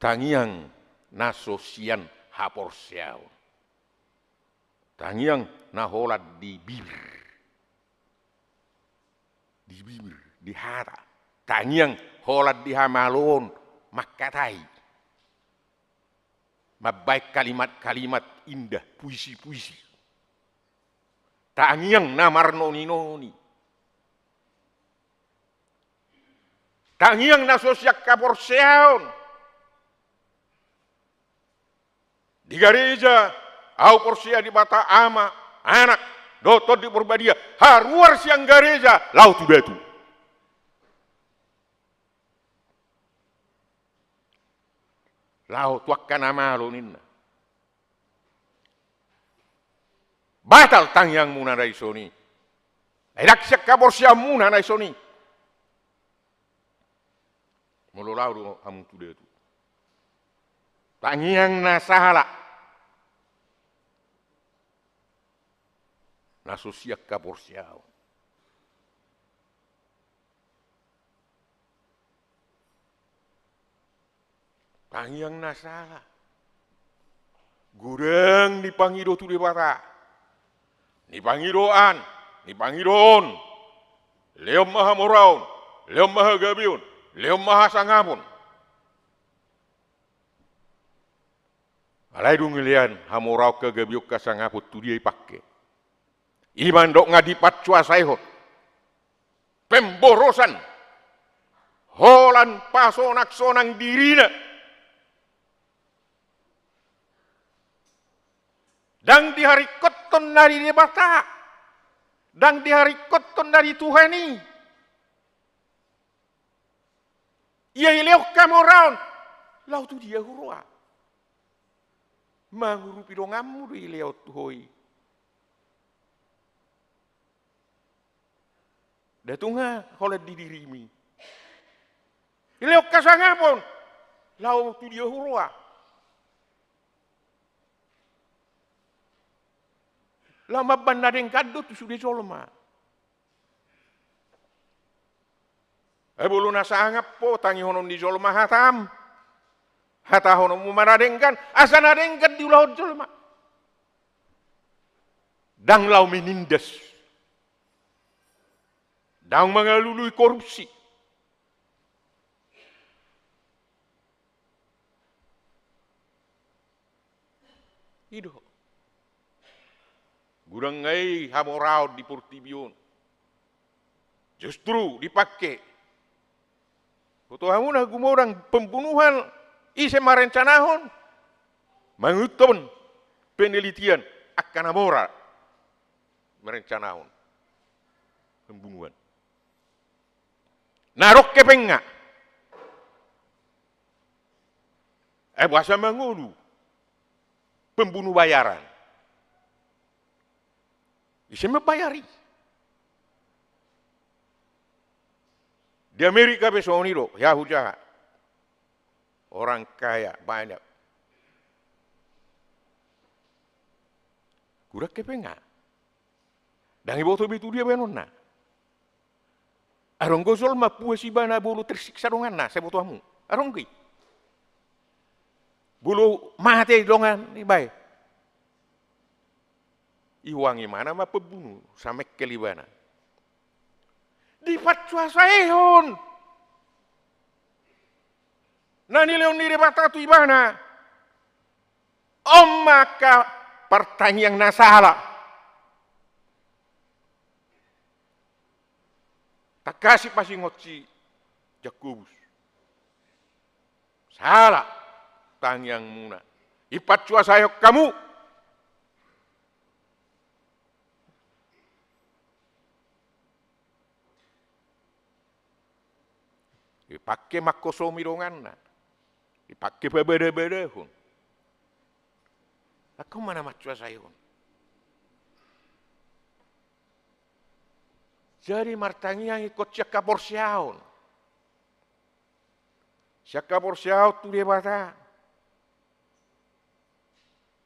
Tangiang na so sian haporseaon. Tangiang na holan di bibir. Di bibir, di hata. Tangiang holan di hamaloon mangkatai. Mambaen kalimat-kalimat indah, puisi-puisi. Tangiang na marnoni-noni. Tangiang na so sian haporseaon. Di gareja, ahu porsea Debata Ama, Anak, dohot Tondi Porbadia, haruar sian gareja, laho tu datu. Laho tu angka na malo, ninna. Batal tangiangmuna na dison i. Ai ndang sian haporseaonmuna na dison i. Molo laho do hamu tu datu. Tangiang na sala. Na so sian haporseaon. Tangiang na sala. Godang nipangido tu Debata. Nipangido an, nipangido on. Lehon ma hamoraon, lehon ma hagabeon, lehon ma hasangapon. Alai dung dilean hamoraon, hagabeon, hasangapon, tu dia dipangke? I ma mandok nga dipansuasaihon. Pemborosan. Holan pasonang-sonang dirina. Ndang diharingkothon na di Debata. Ndang diharingkothon na di Tuhan i. Ia dilehon hamoraon, laho tu dia huroha? Mangurupi donganmu do dilehon tu ho i. Ndang tung holan di dirimu i. Dilehon hasangapon, laho tu dia huroha? Laho mambaen na denggan do tu sude jolma. Ai molo na sangap ho tangihonon ni jolma hatam, hatahononmu ma na denggan, asa na denggan diulahon jolma. Ndang laho menindas. Ndang mangalului korupsi. I do. Godang nga i hamoraon di portibi on. Justru dipangke. Boto hamu na gumodang pembunuhan, ise marencanahon? Mangihuthon penelitian, angka na mora marencanahon pembunuhan. Na adong hepengna. Eh, boasa mangolu pembunuh bayaran? Ise mambayar i? Di Amerika pe songon i do, Yahuda. Orang kaya, banyak. Kurang hepengna. Ndang diboto be tu dia baenonna. Adong do jolma puas ibana molo tersiksa donganna, sai boto hamu. Adong do i. Molo mate dongan i, bae. Iuangi ibana ma pembunuh, samengkel ibana. Dipansuasaihon na nilehon ni Debata tu ibana. On ma angka partangiang na sala. Tangkas pasingot si Jakobus. Sala tangiangmuna. Dipansuasaihon hamu. Dipangke manghosomi donganna. Dipangke pabadabadahon. Angka on ma na mansuasaihon. Jadi martangiang ingkon sian haporseaon. Sian haporseaon tu Debata.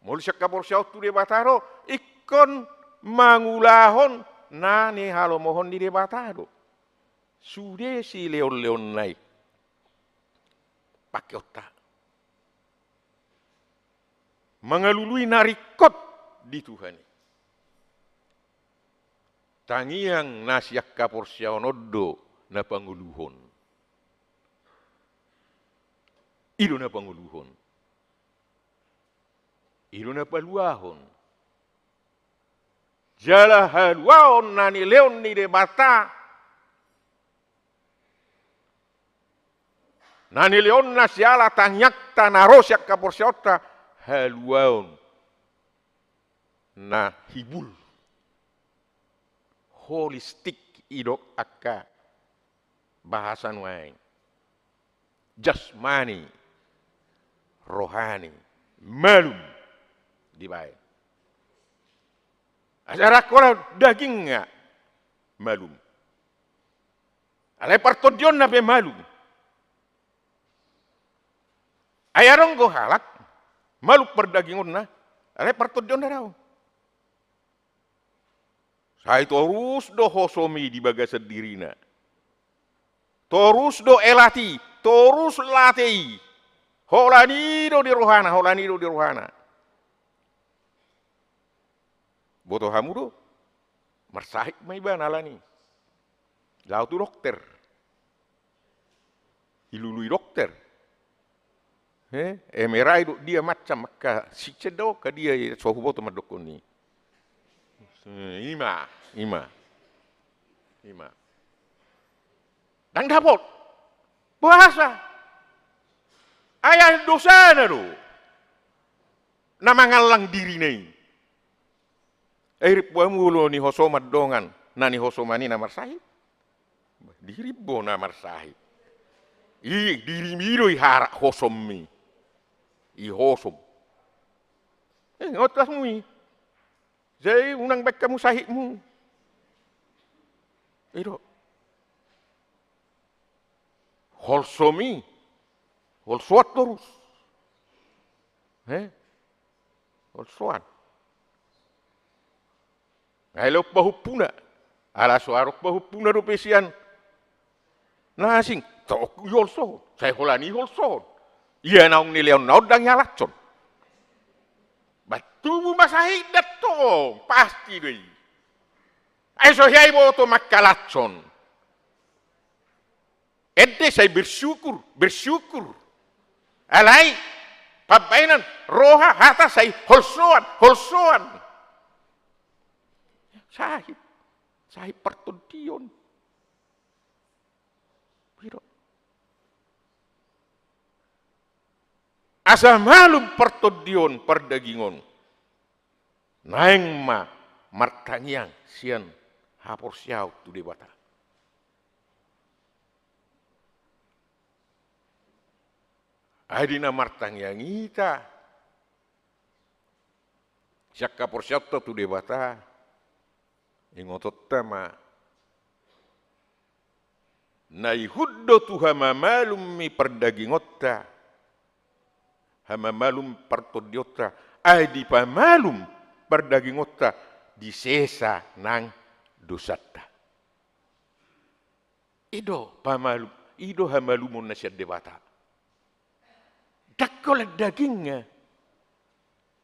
Molo sian haporseaon tu Debata do, ingkon mangulahon na nihalomohon ni Debata do. Sude silehonlehonna i. Pangkeonta. Mangalului na ringkot di Tuhan i. Tangiang na sian haporseaon on do na pangoluhon. I do na pangoluhon. I do na paluahon. Jala haluaon na nilehon ni Debata. Na nilehonna siala tangiangta na ro sian haporseaonta, haluaon na hibul. Holistik, didok angka bahasa nuaeng. Jasmani, rohani, malum dibaen. Asa rangkon dagingna malum. Alai partondionna pe malum. Ai adong do halak malum pardagingonna, alai partondionna daong. Sai torus do hosom i di bagasan dirina. Torus do elat i, torus late i. Holan i do di rohana, holan i do di rohana. Boto hamu do? Marsahit ma ibana alani. Laho tu dokter. Dilului dokter. Eh, M R I do dia macam, angka siksen do, angka dia, so huboto mandokkon i. Eh, ima, ima. Ima. Ndang dapot. Boasa? Ai dosana do na mangallang dirina i. Ai rimbo hamu molo nihosoman dongan, na nihosoman i na marsahit. Dirimbo na marsahit. I, dirim i do iharak hosommi. Ihosom. Eh, ngot las mui. Jadi unang baen hamu sahitmu. I do. Holsom i. Holsoan torus. Eh? Holsoan. Ngai laho pahompuna. Ala so adong pahompuna dope sian na asing. Tok i holsohon. Sai holan i holsohon. Ia naung nilehonna on ndang ialashon. Ba tubu ma sahit da tong. Pasti do i. Ai so hea iboto mangkalashon. Ende sai bersyukur, bersyukur. Alai pambaenan roha hata sai holsoan, holsoan. Sahit, sahit partondion. I do. Asa malum partondion pardagingon. Naeng ma martangiang sian haporseaon tu Debata. Ai di na martangiang hita sian haporseaonta tu Debata, ingotonta ma na ihut do tu hamamalum ni pardagingonta hamamalum partondionta, ai dipamalum pardagingonta, disesa nang dosanta. I do pamalum, i do hamalumon na sian Debata. Ndang holan dagingna,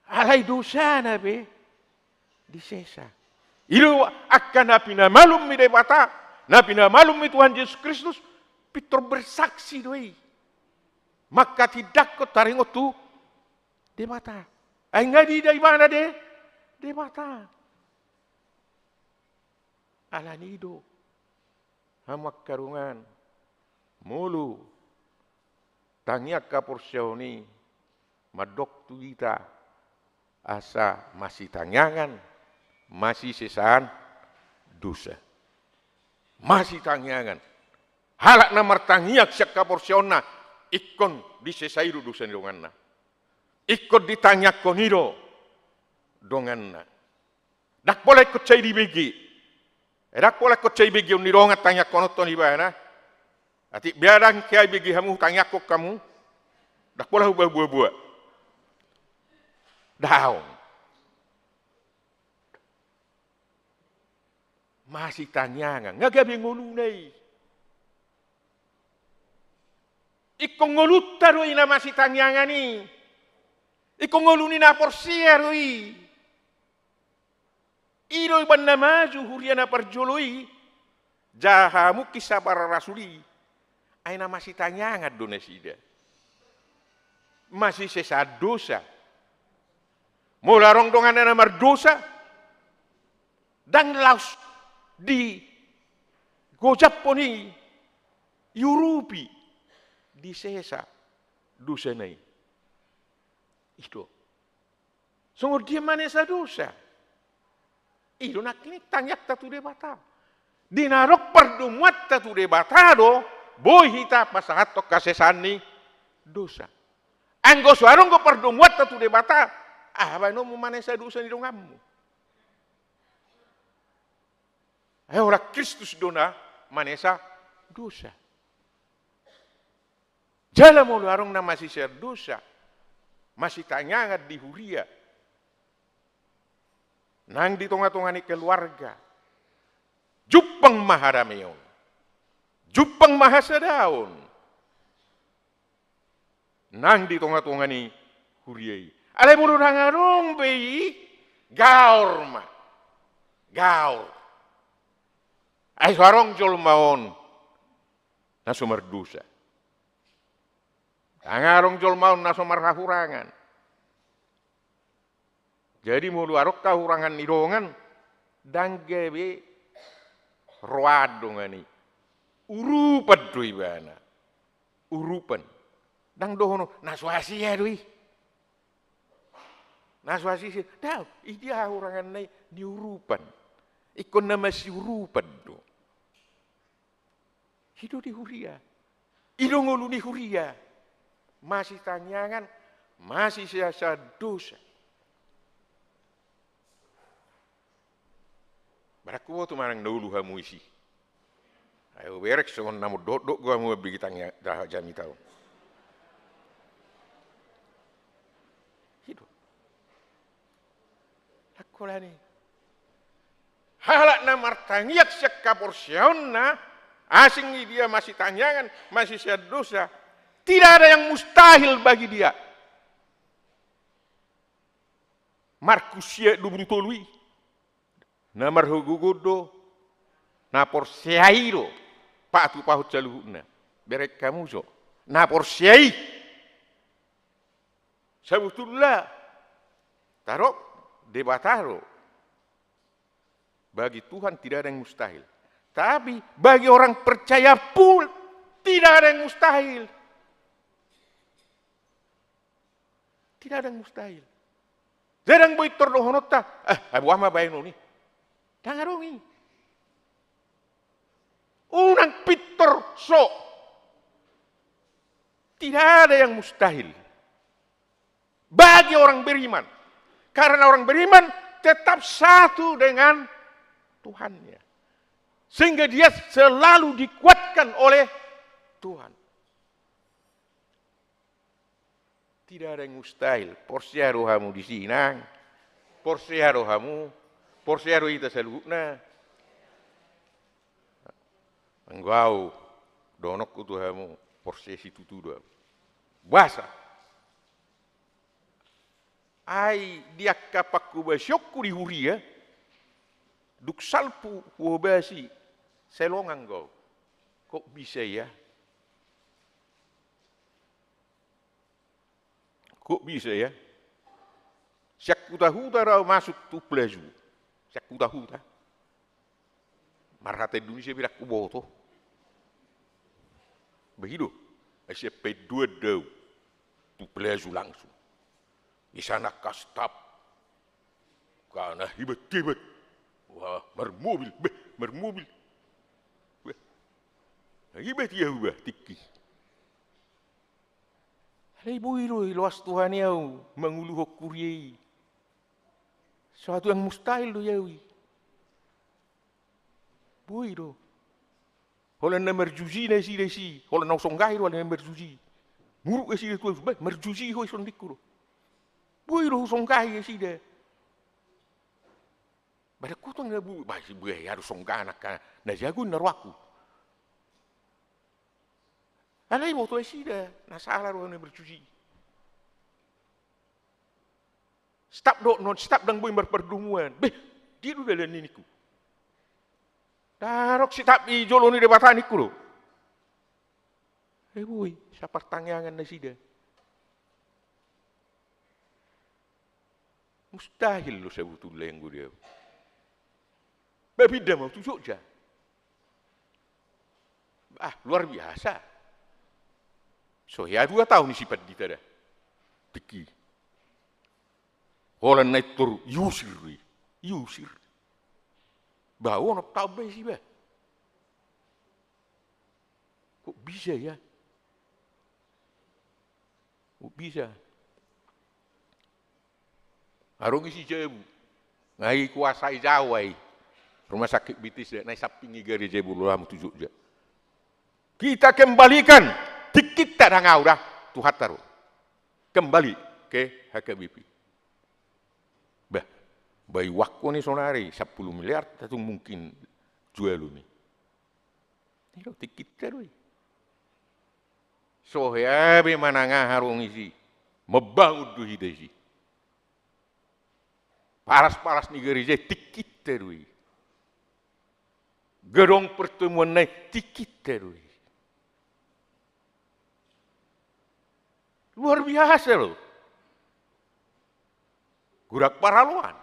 alai dosana pe disesa. I do angka na pinamalum ni Debata, na pinamalum ni Tuhan Jesus Kristus, pintor bersaksi do i manghatindanghon taringot tu Debata. Ai nga diida ibana De-, Debata. Alani i do, hamu angka dongan, molo tangiang haporseaon i mandok tu hita asa masitangiangan, masisesaan dosa. Masitangiangan. Halak na martangiang sian haporseaonna, ingkon disesa i do dosa ni donganna. Ingkon ditangiangkon i do donganna. Ndang pola ingkon sai dibege. Eh, ndang pola ingkon sai begeon ni dongan tangiangkononta on ibana. Atik bia ndang hea ibege hamu, tangiangkon hamu. Ndang pola huboaboa. Daong. Masitangiangan, nga gabe ngoluna i. Ingkon ngolunta do i na masitangiangan i. Ingkon ngolu ni na porsea do i. I do umbahen na maju huria na parjolo i, jaha mungkin sapa ra rasul i, ai na masitangiangan do nasida. Masisesaan dosa. Molo adong donganna na mardosa, ndang laos digojaphon i, iurupi, disesa dosana i. I do. Songon dia manesa dosa? I do nangkin tangiangta tu Debata. Di na adong pardomuanta tu Debata do boi hita pasahathon hasesaan ni dosa. Anggo so adong do pardomuanta tu Debata, aha baenonmu manesa dosa ni donganmu? Ai holan Kristus do na manesa dosa. Jala molo adong na masisesaan dosa, masitangiangan di huria, nang di tongatonga ni keluarga, jumpang ma hadameon, jumpang ma hasadaon nang di tongatonga ni huria i. Alai molo ndang adong be i, gaor ma. Gaor. Ai so adong jolma on na so mardosa. Ndang adong jolma on na so marhahurangan. Jadi molo adong hahurangan ni dongan, ndang gabe roa dongan i. Urupan do ibana. Urupan. Ndang dohonon na so hasea do i. Na so hasea, daong, i dia hahuranganna i, niurupan. Ingkon na masiurupan do. I do di huria. I do ngolu ni huria. Masitangiangan, masisesaan dosa. Barang huboto manang na ulu hamu disi. Ai huberek songon na mondok do hamu mambege tangiang, da, jamita on. I do. Ndang holan i. Halak na martangiang sian haporseaonna, asing i dia masitangiangan, masisesaan dosa, tidak ada yang mustahil bagi dia. Markus sia dua pulu tolu i. Na marhagogoon do na porsea i do patupahon saluhutna. Berek hamu jo. Na porsea i. Sabotulna, taro, Debata do. Bagi Tuhan tidak ada yang mustahil. Tapi bagi orang percaya pun tidak ada yang mustahil. Tidak ada yang mustahil. Jadi ndang boi tor dohononta, eh, ai boha ma baenon i. Ndang adong i. Unang pintor so Tidak ada yang mustahil bagi orang beriman. Karena orang beriman tetap satu dengan Tuhannya. Sehingga dia selalu dikuatkan oleh Tuhan. Tidak ada yang mustahil. Porsea do hamu disi, Inang. Porsea do hamu. Porsea do hita saluhutna. Anggo au, dohononku tu hamu, porsea situtu do au. Boasa? Ai di angka pangkobasionku di huria, dung salpu huobasi, sai longang do au. Kok bisa ya? Kok bisa ya? Sian huta-huta do au masuk tu Pelazu. Sian huta-huta. Marhata Indonesia pe ndang huboto. Bah, i do. Ai sian Painduan do au tu Pelazu langsung. Di sana kastap. Karena hebat-hebat. Wah, marmobil. Bah, marmobil. Bah. Nah, hebat ia, bah, tingki. Alai boi do diloas Tuhan i au manguluhon huria i. Suatu yang mustahil do i au i. Boi do. Holan na marjuji nasida disi, holan na husonggahi do holan na marjuji. Muruk nasida tu au, bah, marjuji ho i, sondingku do. Boi do husonggahi nasida. Bah, ndang hutong na boi, bah, si boi, ia do songgaan angka na jago na rohangku. Alai diboto nasida, na sala do na marjuji. Stap dohonon, stap ndang boi marpardomuan. Beh, dia do dalan ni, ningku. Dang adong sitap di jolo ni Debata, ningku do. Eh, boi, sai partangiangan nasida. Mustahil do sebetulna anggo di au. Bah, pinda ma au tu Jogja. Ah, luar biasa. So hea dua taon isi pandita da. Tingki. Holan na i toru, iusir do i. Iusir. Bah, onom taon bah isi bah. Kok bisa ya? Kok bisa? Adong isi jabu. Na dikuasai Jawa i. Rumah sakit Bethesda, na di samping i gareja, molo hamu tu Jogja. Kita kembalikan, tingki ta, ndang au da, Tuhanta do. Kembali ke H K B P. Bah, bah, iuakkon i sonari, sampulu miliar, ta tung mungkin jualon i. I do, tingkinta do i. So hea be manang aha adong isi, mambangun do hita isi. Palas-palas ni gareja i tingkinta do i. Gedung pertemuan na i tingkinta do i. Luar biasa do. Godang paraloan.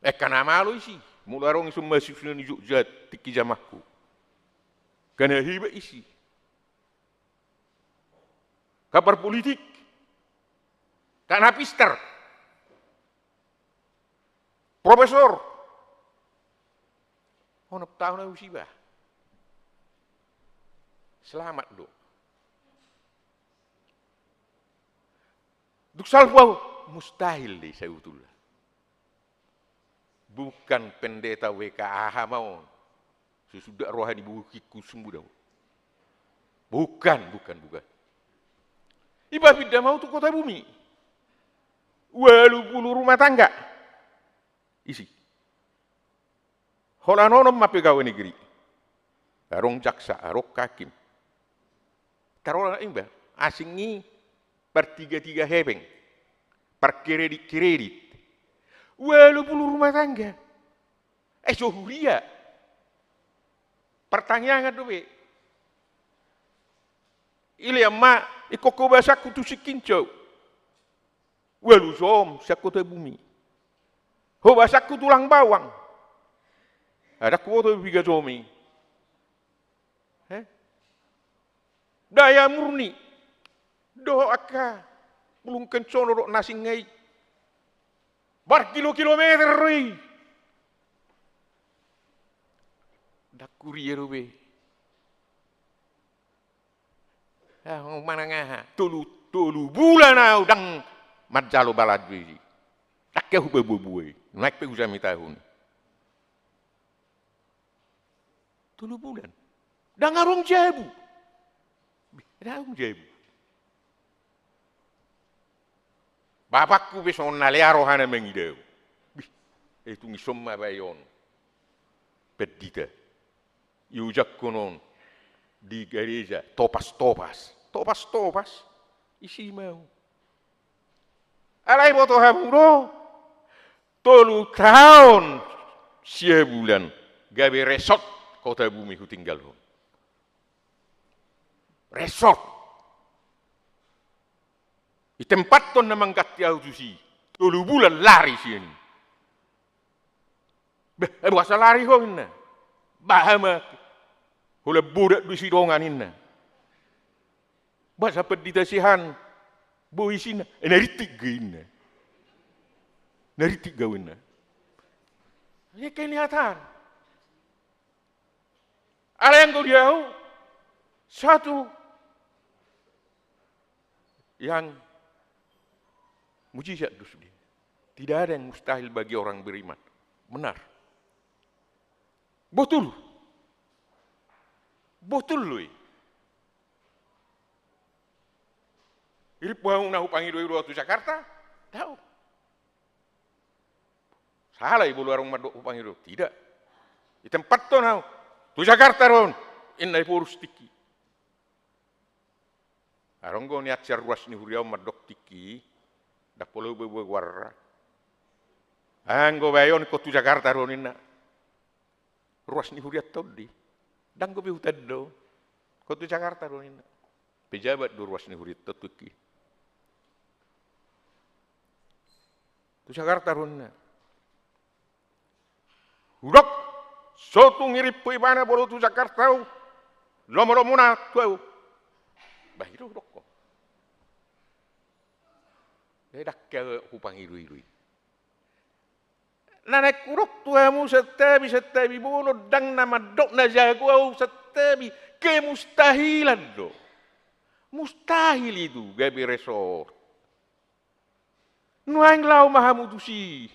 Angka na malo isi. Molo adong ison mahasiswa ni Jogja tingki jamahku. Angka na hebat isi. Angka parpolitik. Angka na pintor. Profesor. Onom taon au isi bah. Selamat do. Dung salpu au, mustahil do i sebetulna. Bukan pendeta W K A H ma on. Susuda roha ni buku kiku sumbu dau. Bukan, bukan, bukan. Iba pinda ma au tu Kota Bumi. Ualu pulu rumah tangga. Isi. Holan onom ma pegawai negeri. Adong jaksa, adong hakim. Tarola iba, asing i partiga-tiga hepeng. Parkredit-kredit. Ualu pulu rumah tangga. Eh, so huria. Partangiangan dope. Ilean ma, ingkon ho basaku tu Sikinjau. Ualu jom sian Kota Bumi. Ho basaku tulang bawang. Ndang huboto piga jom i. He? Daya murni. Dohot angka bulung kencono dohot na singa i. Markilo-kilometer do i. Ndang huria dope. Ah, manang aha? Tolu, tolu bulan au ndang manjalo balanjo i. Ndang hea hupaboaboa i. Naeng pe hujamitahon i. Tolu bulan. Ndang adong jabu. Beh, ndang adong jabu. Bapakku pe songon na lea rohana mangida au. Beh, eh, tung ison ma bae on. Pandita. Iojangkon on di gareja, topas-topas. Topas-topas. Isi ma au. Alai boto hamu do, tolu taon sia bulan gabe resort Kotabume hutinggalhon. Resort. Ditempathon na mangganti au tusi. Tolu bulan lari sian i. Bah, eh, boasa lari ho, inna. Baha ma. Holan bodat do sidongan, inna. Boasa pandita sian boi, inna. Eh, na rintik do, inna. Na rintik do, inna. Ia, kelihatan. Alai anggo di au, satu yang mujizat do sude. Tidak ada yang mustahil bagi orang beriman. Benar. Botul. Botul do i. Irimpu hamu na hupangido-ido tu Jakarta? Daong. Sala i molo adong mandok hupangido? Tidak. Ditempathon au. Tu Jakarta do on, inna, diporus tingki. Adong do nian sian ruas ni huria on mandok tingki, ndang pola hupaboa goarna. Anggo bae on, ingkon tu Jakarta do on, inna. Ruas ni huria tondi. Ndang dope hutanda. Ingkon tu Jakarta do on, inna. Pejabat do ruas ni huria on tingki. Tu Jakarta do on, inna. Hudok, so tung irimpu ibana molo tu Jakarta au, lomo-lomona tu au. Bah, i do hudokkon. Ndang hea hupangido-ido i. Na naeng hudok tu hamu, santabi, santabi bolon, ndang na mandok na jago au, santabi, kemustahilan do. Mustahil itu gabe resort. Nuaeng laho ma hamu tusi.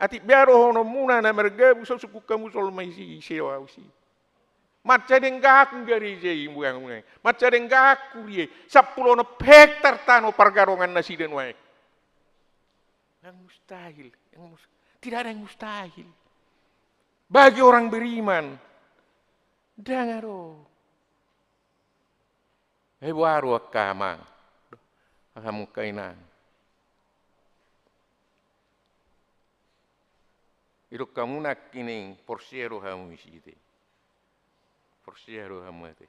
Atik bea dohononmuna na margabus, so sungkun hamu jolma isi, ise do au isi. Mansai denggan gareja i, mbuang-mbuang. Mansai denggan huria i. Sampulu onom hektar tano pargadongan nasida nuaeng. Yang mustahil, yang mus-, tidak ada yang mustahil. Bagi orang beriman, ndang adong. Eh, boha do angka amang, hamu angka inang. Didok hamu nangkining porsea do hamu isi te. Porsea do hamu ate.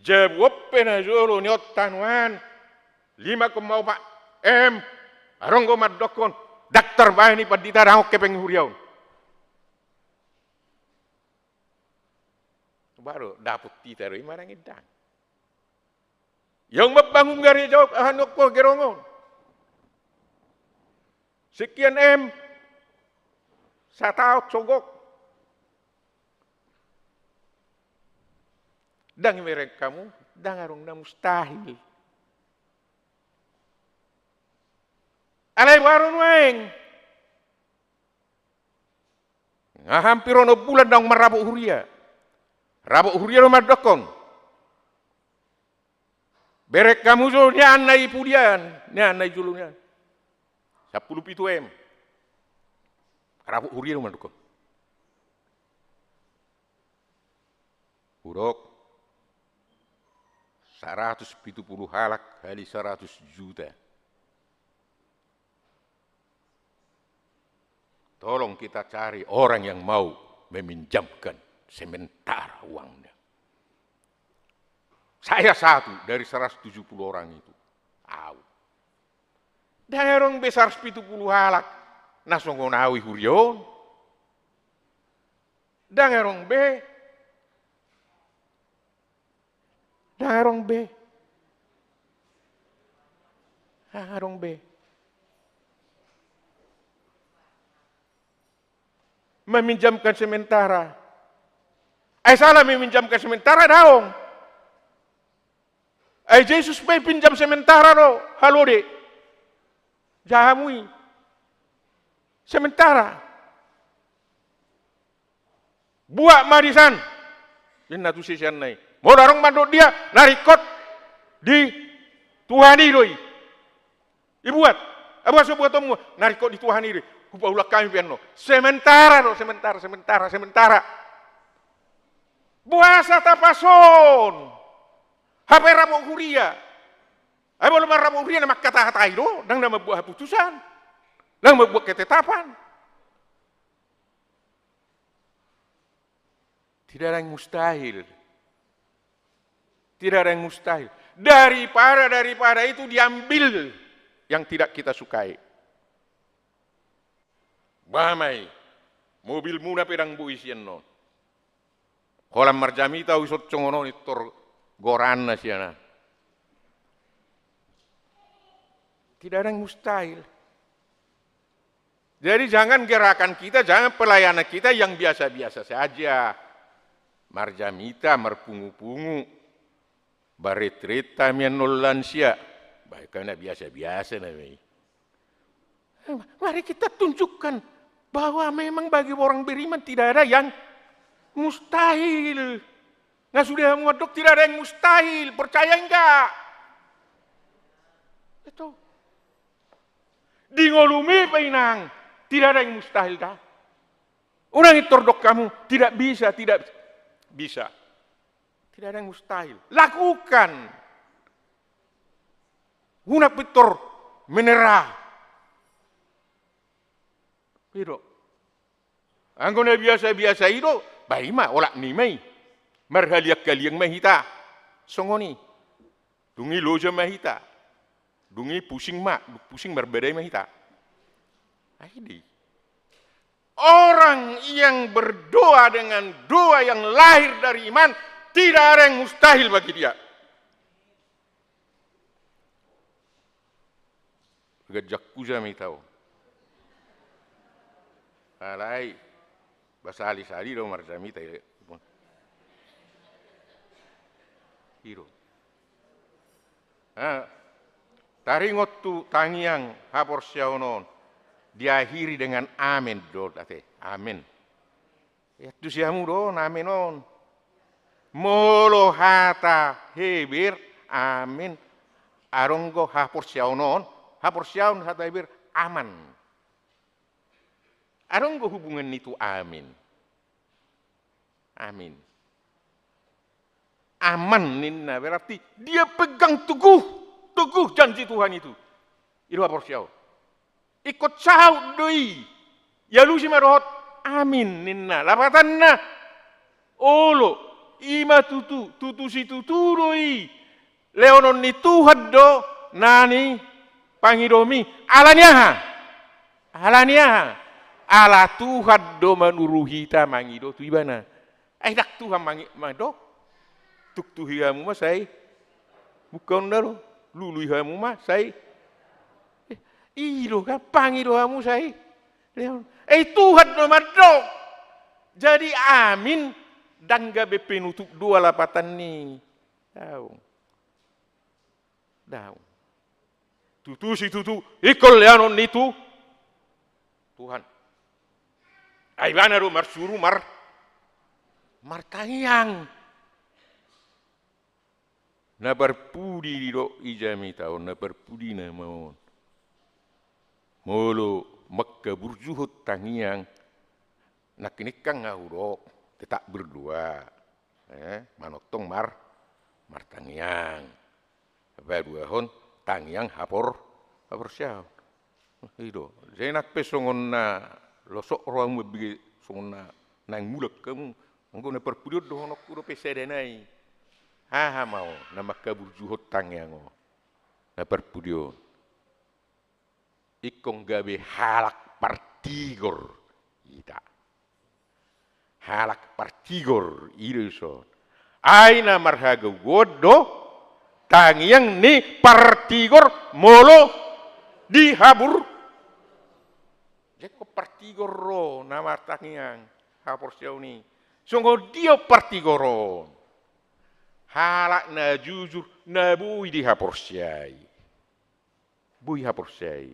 Jabu on pe na jolo nionta nuaeng lima koma opat M, adong do mandokkon, ndang tarbahen i pandita, ndang hepeng huria on. Baru dapot hita do i manang ndang. Ia mambangun gareja on, aha ni on, gedong on. Sekian M, sataon so gok. Ndang, bereng hamu, ndang adong na mustahil. Alai baru nuaeng. Nga hampir onom bulan ndang marrapot huria. Rapot huria do mandokkon. Bereng hamu jo nian na i pudian, nian na i jolo nian. Sampulu pitu M. Rapot huria do mandokkon. Hudok, saratus pitu pulu halak kali saratus juta. Tolong kita cari orang yang mau meminjamkan sementara uangnya. Saya satu dari seratus tujuh puluh orang itu. Au. Ndang adong be saratus pitu pulu halak na songon au i huria on. Ndang adong be. Ndang adong be. Ndang adong be. Meminjamkan sementara. Ai sala meminjamkan sementara? Daong. Ai Jesus pe pinjam sementara do halode. Jahamu i. Sementara. Buat ma disan. Ninna tu siseanna i. Molo adong mandok dia, na ringkot di Tuhan i do i. Ibuat. Ai boasa so buatonmu? Na ringkot di Tuhan i do i. Hupaulak hami pe annon. Sementara do, sementara, sementara, sementara. Boasa tapason? Hape rap huria. Ai molo marrap huria na mangkatahatai do, ndang na mambuat haputusan. Ndang mambuat ketetapan. Tidak ada yang mustahil. Tidak ada yang mustahil. Daripada, daripada itu diambil yang tidak kita sukai. Bah, mai. Mobilmuna pe ndang boi sian on. Holan marjamita au ison songon on, pintor goranna sian an. Tidak ada yang mustahil. Jadi jangan gerakan kita, jangan pelayanan kita yang biasa-biasa saja. Marjamita, marpungu-pungu, baret-ret hami annon lansia. Baik, karena biasa-biasa namanya. Mari kita tunjukkan bahwa memang bagi orang beriman tidak ada yang mustahil. Nga sude hamu mandok tidak ada yang mustahil, percaya enggak? Itu. Di ngolumi pe inang, tidak ada yang mustahil da. Unang pintor dok hamu, tidak bisa, tidak bisa. Tidak ada yang mustahil. Lakukan. Unang pintor menyerah. I do. Anggo na biasa-biasa i do, bah, i ma olat ni ma i. Marhaliang-haliang ma hita. Songon i. Dung i loja ma hita. Dung i pusing ma, dung pusing marbadai ma hita. Ai di. Orang yang berdoa dengan doa yang lahir dari iman, tidak ada yang mustahil bagi dia. Ganjang huja ma hita on. Alai, bah sali-sali do marjamita i. I do. Ah, taringot tu tangiang haporseaon on, diakhiri dengan amen do, ate. Amen. Iantusi hamu do on, amen on. Molo hata Heber, amen. Adong do haporseaon on, haporseaon hata Heber, aman. Adong do hubungan ni tu amen. Amin. Aman ninna, berarti dia pegang teguh, teguh janji Tuhan itu. I do haporseaon. Ingkon saut do i. Ialusi ma dohot amin ninna. Lapatanna, olo, i ma tutu, tutu situtu do i. Lehonon ni Tuhan do na nipangidomi. Ala ni aha? Ala ni aha? Ala Tuhan do manuru hita mangido tu Ibana. Ai ndang Tuhan mangi-, mandok. Tuktuhi hamu ma sai. Bukan da lo. Lului hamu ma sai. Eh, i do kan, pangido hamu sai. Lehonon. Eh, Tuhan do mandok. Jadi amin, ndang gabe penutup doa lapatan ni. Daong. Daong. Tutu situtu, ingkon lehonon ni tu-, Tuhan. Ai Ibana do marsuru mar-, martangiang. Na parpudi do i jamita on, na parpudi nama on. Molo mangkaburjuhon tangiang, nangkin ingkon nga hudok, tetap berdoa. Eh, manongtong mar-, martangiang. Paduahon tangiang hapor-, haporseaon. I do. Jadi nang pe songon na losok rohamu mambege songon na naeng mulak hamu. Anggo na parpudi on dohononku dope sada nai. Aha ma on na mangkaburjuhon tangiang on? Na parpudi on. Ingkon gabe halak partigor hita. Halak partigor, i do dison. Ai na marhagaugaon do tangiang ni partigor molo dihabur. Jadi ingkon partigor do na martangiang haporseaon i. Songon dia partigor on? Halak na jujur, na boi dihaporseai. Boi haporseai.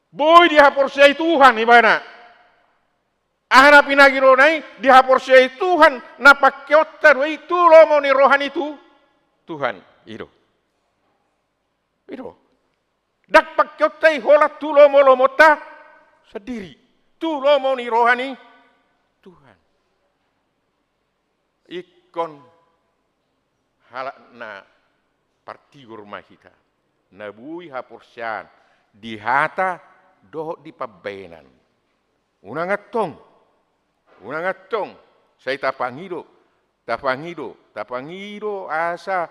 Boi dihaporseai Tuhan ibana. Aha na pinagirona i, dihaporseai Tuhan, na pangkeonta do i tu lomo ni roha ni Tu-, Tuhan. I do. I do. Ndang pangkeonta i holan tu lomo-lomonta sandiri. Tu lomo ni roha ni Tuhan. Ingkon halak na partigor ma hita, na boi haporseaon di hata dohot di pambahenan. Unang antong, unang antong, sai tapangido, tapangido, tapangido asa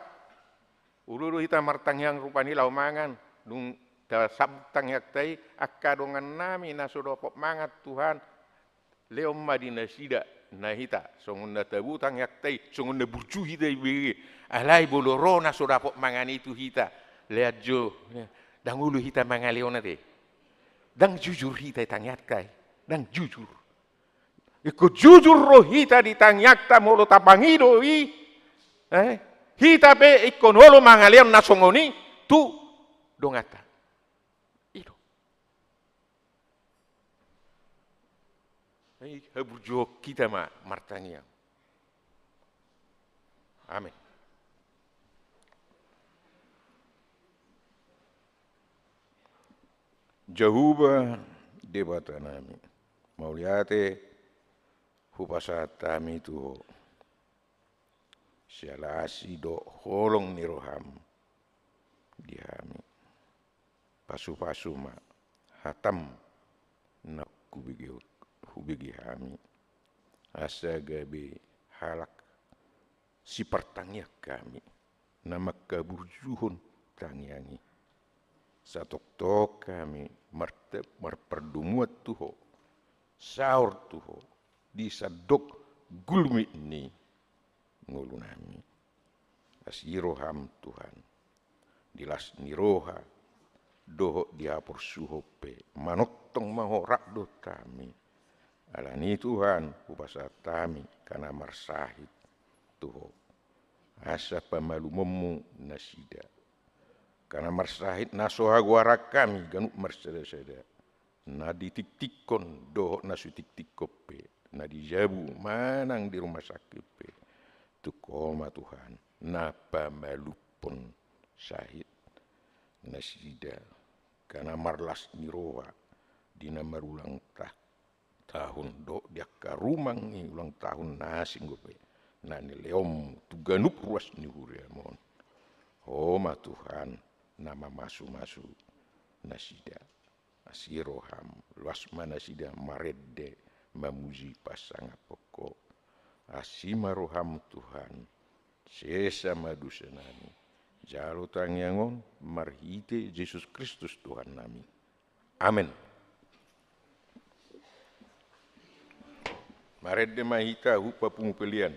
olo do hita martangiang rupani laho mangan, dung tasambut tangiangta i, angka dongannami na so dapot mangan Tuhan, lehon ma di nasida, na hita, songon na tabo tangiangta i, songon na burju hita i bege. Alai molo ro na so dapot mangan i tu hita, lean jo, ndang olo hita mangalehon ate. Ndang jujur hita i tangiangta i, ndang jujur. Ingkon jujur do hita di tangiangta molo tapangido i, eh, hita pe ingkon olo mangalehon na songon i tu donganta. I do. Ai haburjuhon hita ma martangiang. Amen. Jahowa Debatanami, mauliate hupasahat hami tu Ho. Siala asi dohot holong ni roham di hami. Pasupasu ma hatam na hubege, hubege hami, asa gabe halak sipartangiang hami, na mangkaburjuhon tangiang i. Satongtong hami marte-, marpardomuan tu Ho, saor tu Ho, di sandok gulmit ni ngolunami. Asi roham Tuhan, di las ni roha dohot di haporsuhon pe, manongtong ma Ho rap dohot hami. Alani Tuhan, hupasahat hami angka na marsahit tu Ho, asa pamalumonmu nasida. Angka na marsahit na so hagoaran hami ganup marsadasada, na ditiktikkon dohot na so ditiktikkon pe, na di jabu manang di rumah sakit pe, tung Ho ma Tuhan na pamalumhon sahit nasida. Angka na marlas ni roha di na marulang ta-, tahun dohot di angka rumang ni ulang tahun na asing dope na nilehonmu tu ganup ruas ni huriam on. Ho ma Tuhan na mamasumasu nasida. Asi roham, las ma nasida marende mamuji pasangaphon Ho. Asi ma roham Tuhan, sesa ma dosanami. Jalo tangiang on marhite Jesus Kristus Tuhannami. Amen. Marende ma hita hupapungu pelean.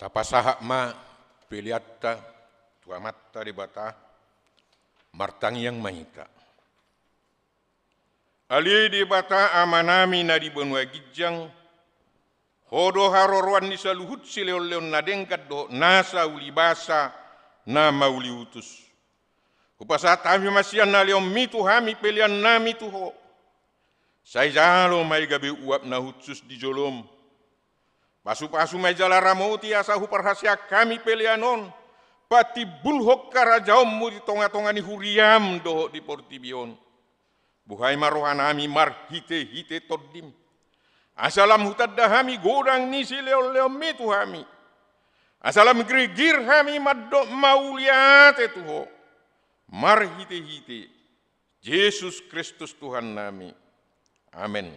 Tapasahat ma peleanta tu Amanta Debata. Martangiang ma hita. Ale Debata Amanami na di banua ginjang, Ho do haroroan ni saluhut silehonlehon na denggan dohot nasa ulibasa na mauliutus. Hupasahat hami ma sian na lehonmi tu hami peleannami tu Ho. Sai jalo ma i gabe uap na hushus di jolom. Pasupasu ma i jala ramoti asa huparhaseang hami pelean on patimbulhon harajaonmu di tongatonga ni huriam dohot di portibi on. Buhai ma rohanami marhitehite Tondim, asa lam hutanda hami godang ni silehonlehonmi tu hami, asa lam girgir hami mandok mauliate tu Ho, marhitehite Jesus Kristus Tuhannami. Amen.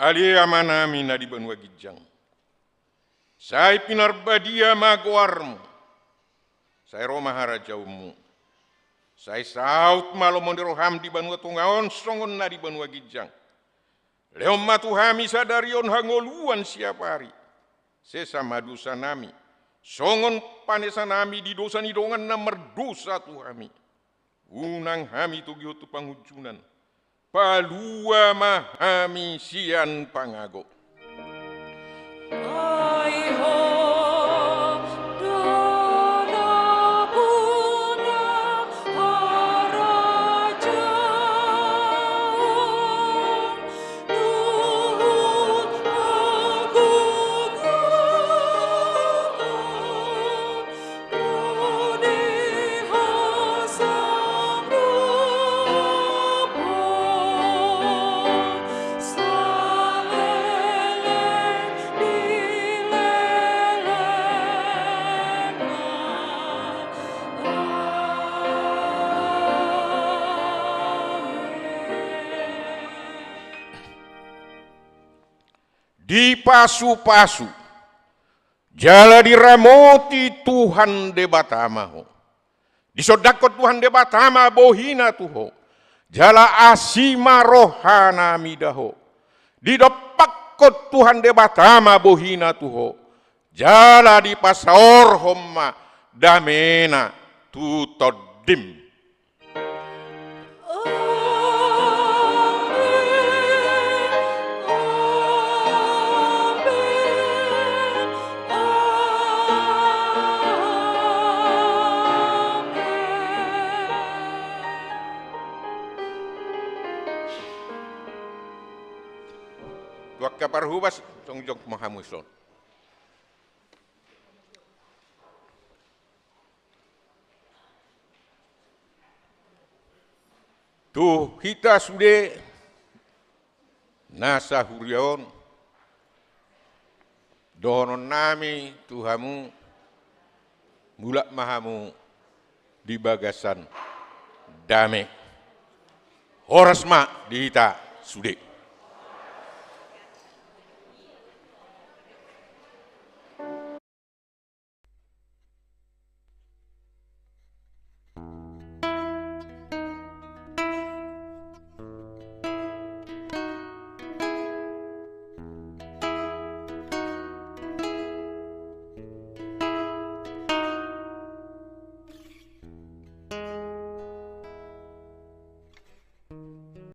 Ale Amanami na di banua ginjang, sai pinarbadia ma goarmu. Sai ro ma harajaonmu. Sai saut ma lomo ni roham di banua tonga on songon na di banua ginjang. Lehon ma tu hami sadari on hangoluan siapari. Sesa ma dosanami, songon panesanami di dosa ni dongan na mardosa tu hami. Unang hami togihon tu pangunjunan. Palua ma hami sian pangago. Ai Ho do na pungu harajaon, luhut hagogoon, ro di hasangapon, saleleng ni lelengna. Amen. Dipasupasu jala diramoti Tuhan Debata ma ho. Disondangkon Tuhan Debata ma bohina tu ho, jala asi ma rohana mida ho. Didompakkon Tuhan Debata ma bohina tu ho, jala dipasaorhon ma damena tu tondim. Tu angka parhobas, jongjong ma hamu dison. Tu hita sude nasa huria on, dohononnami tu hamu, mulak ma hamu di bagasan dame. Horas ma di hita sude.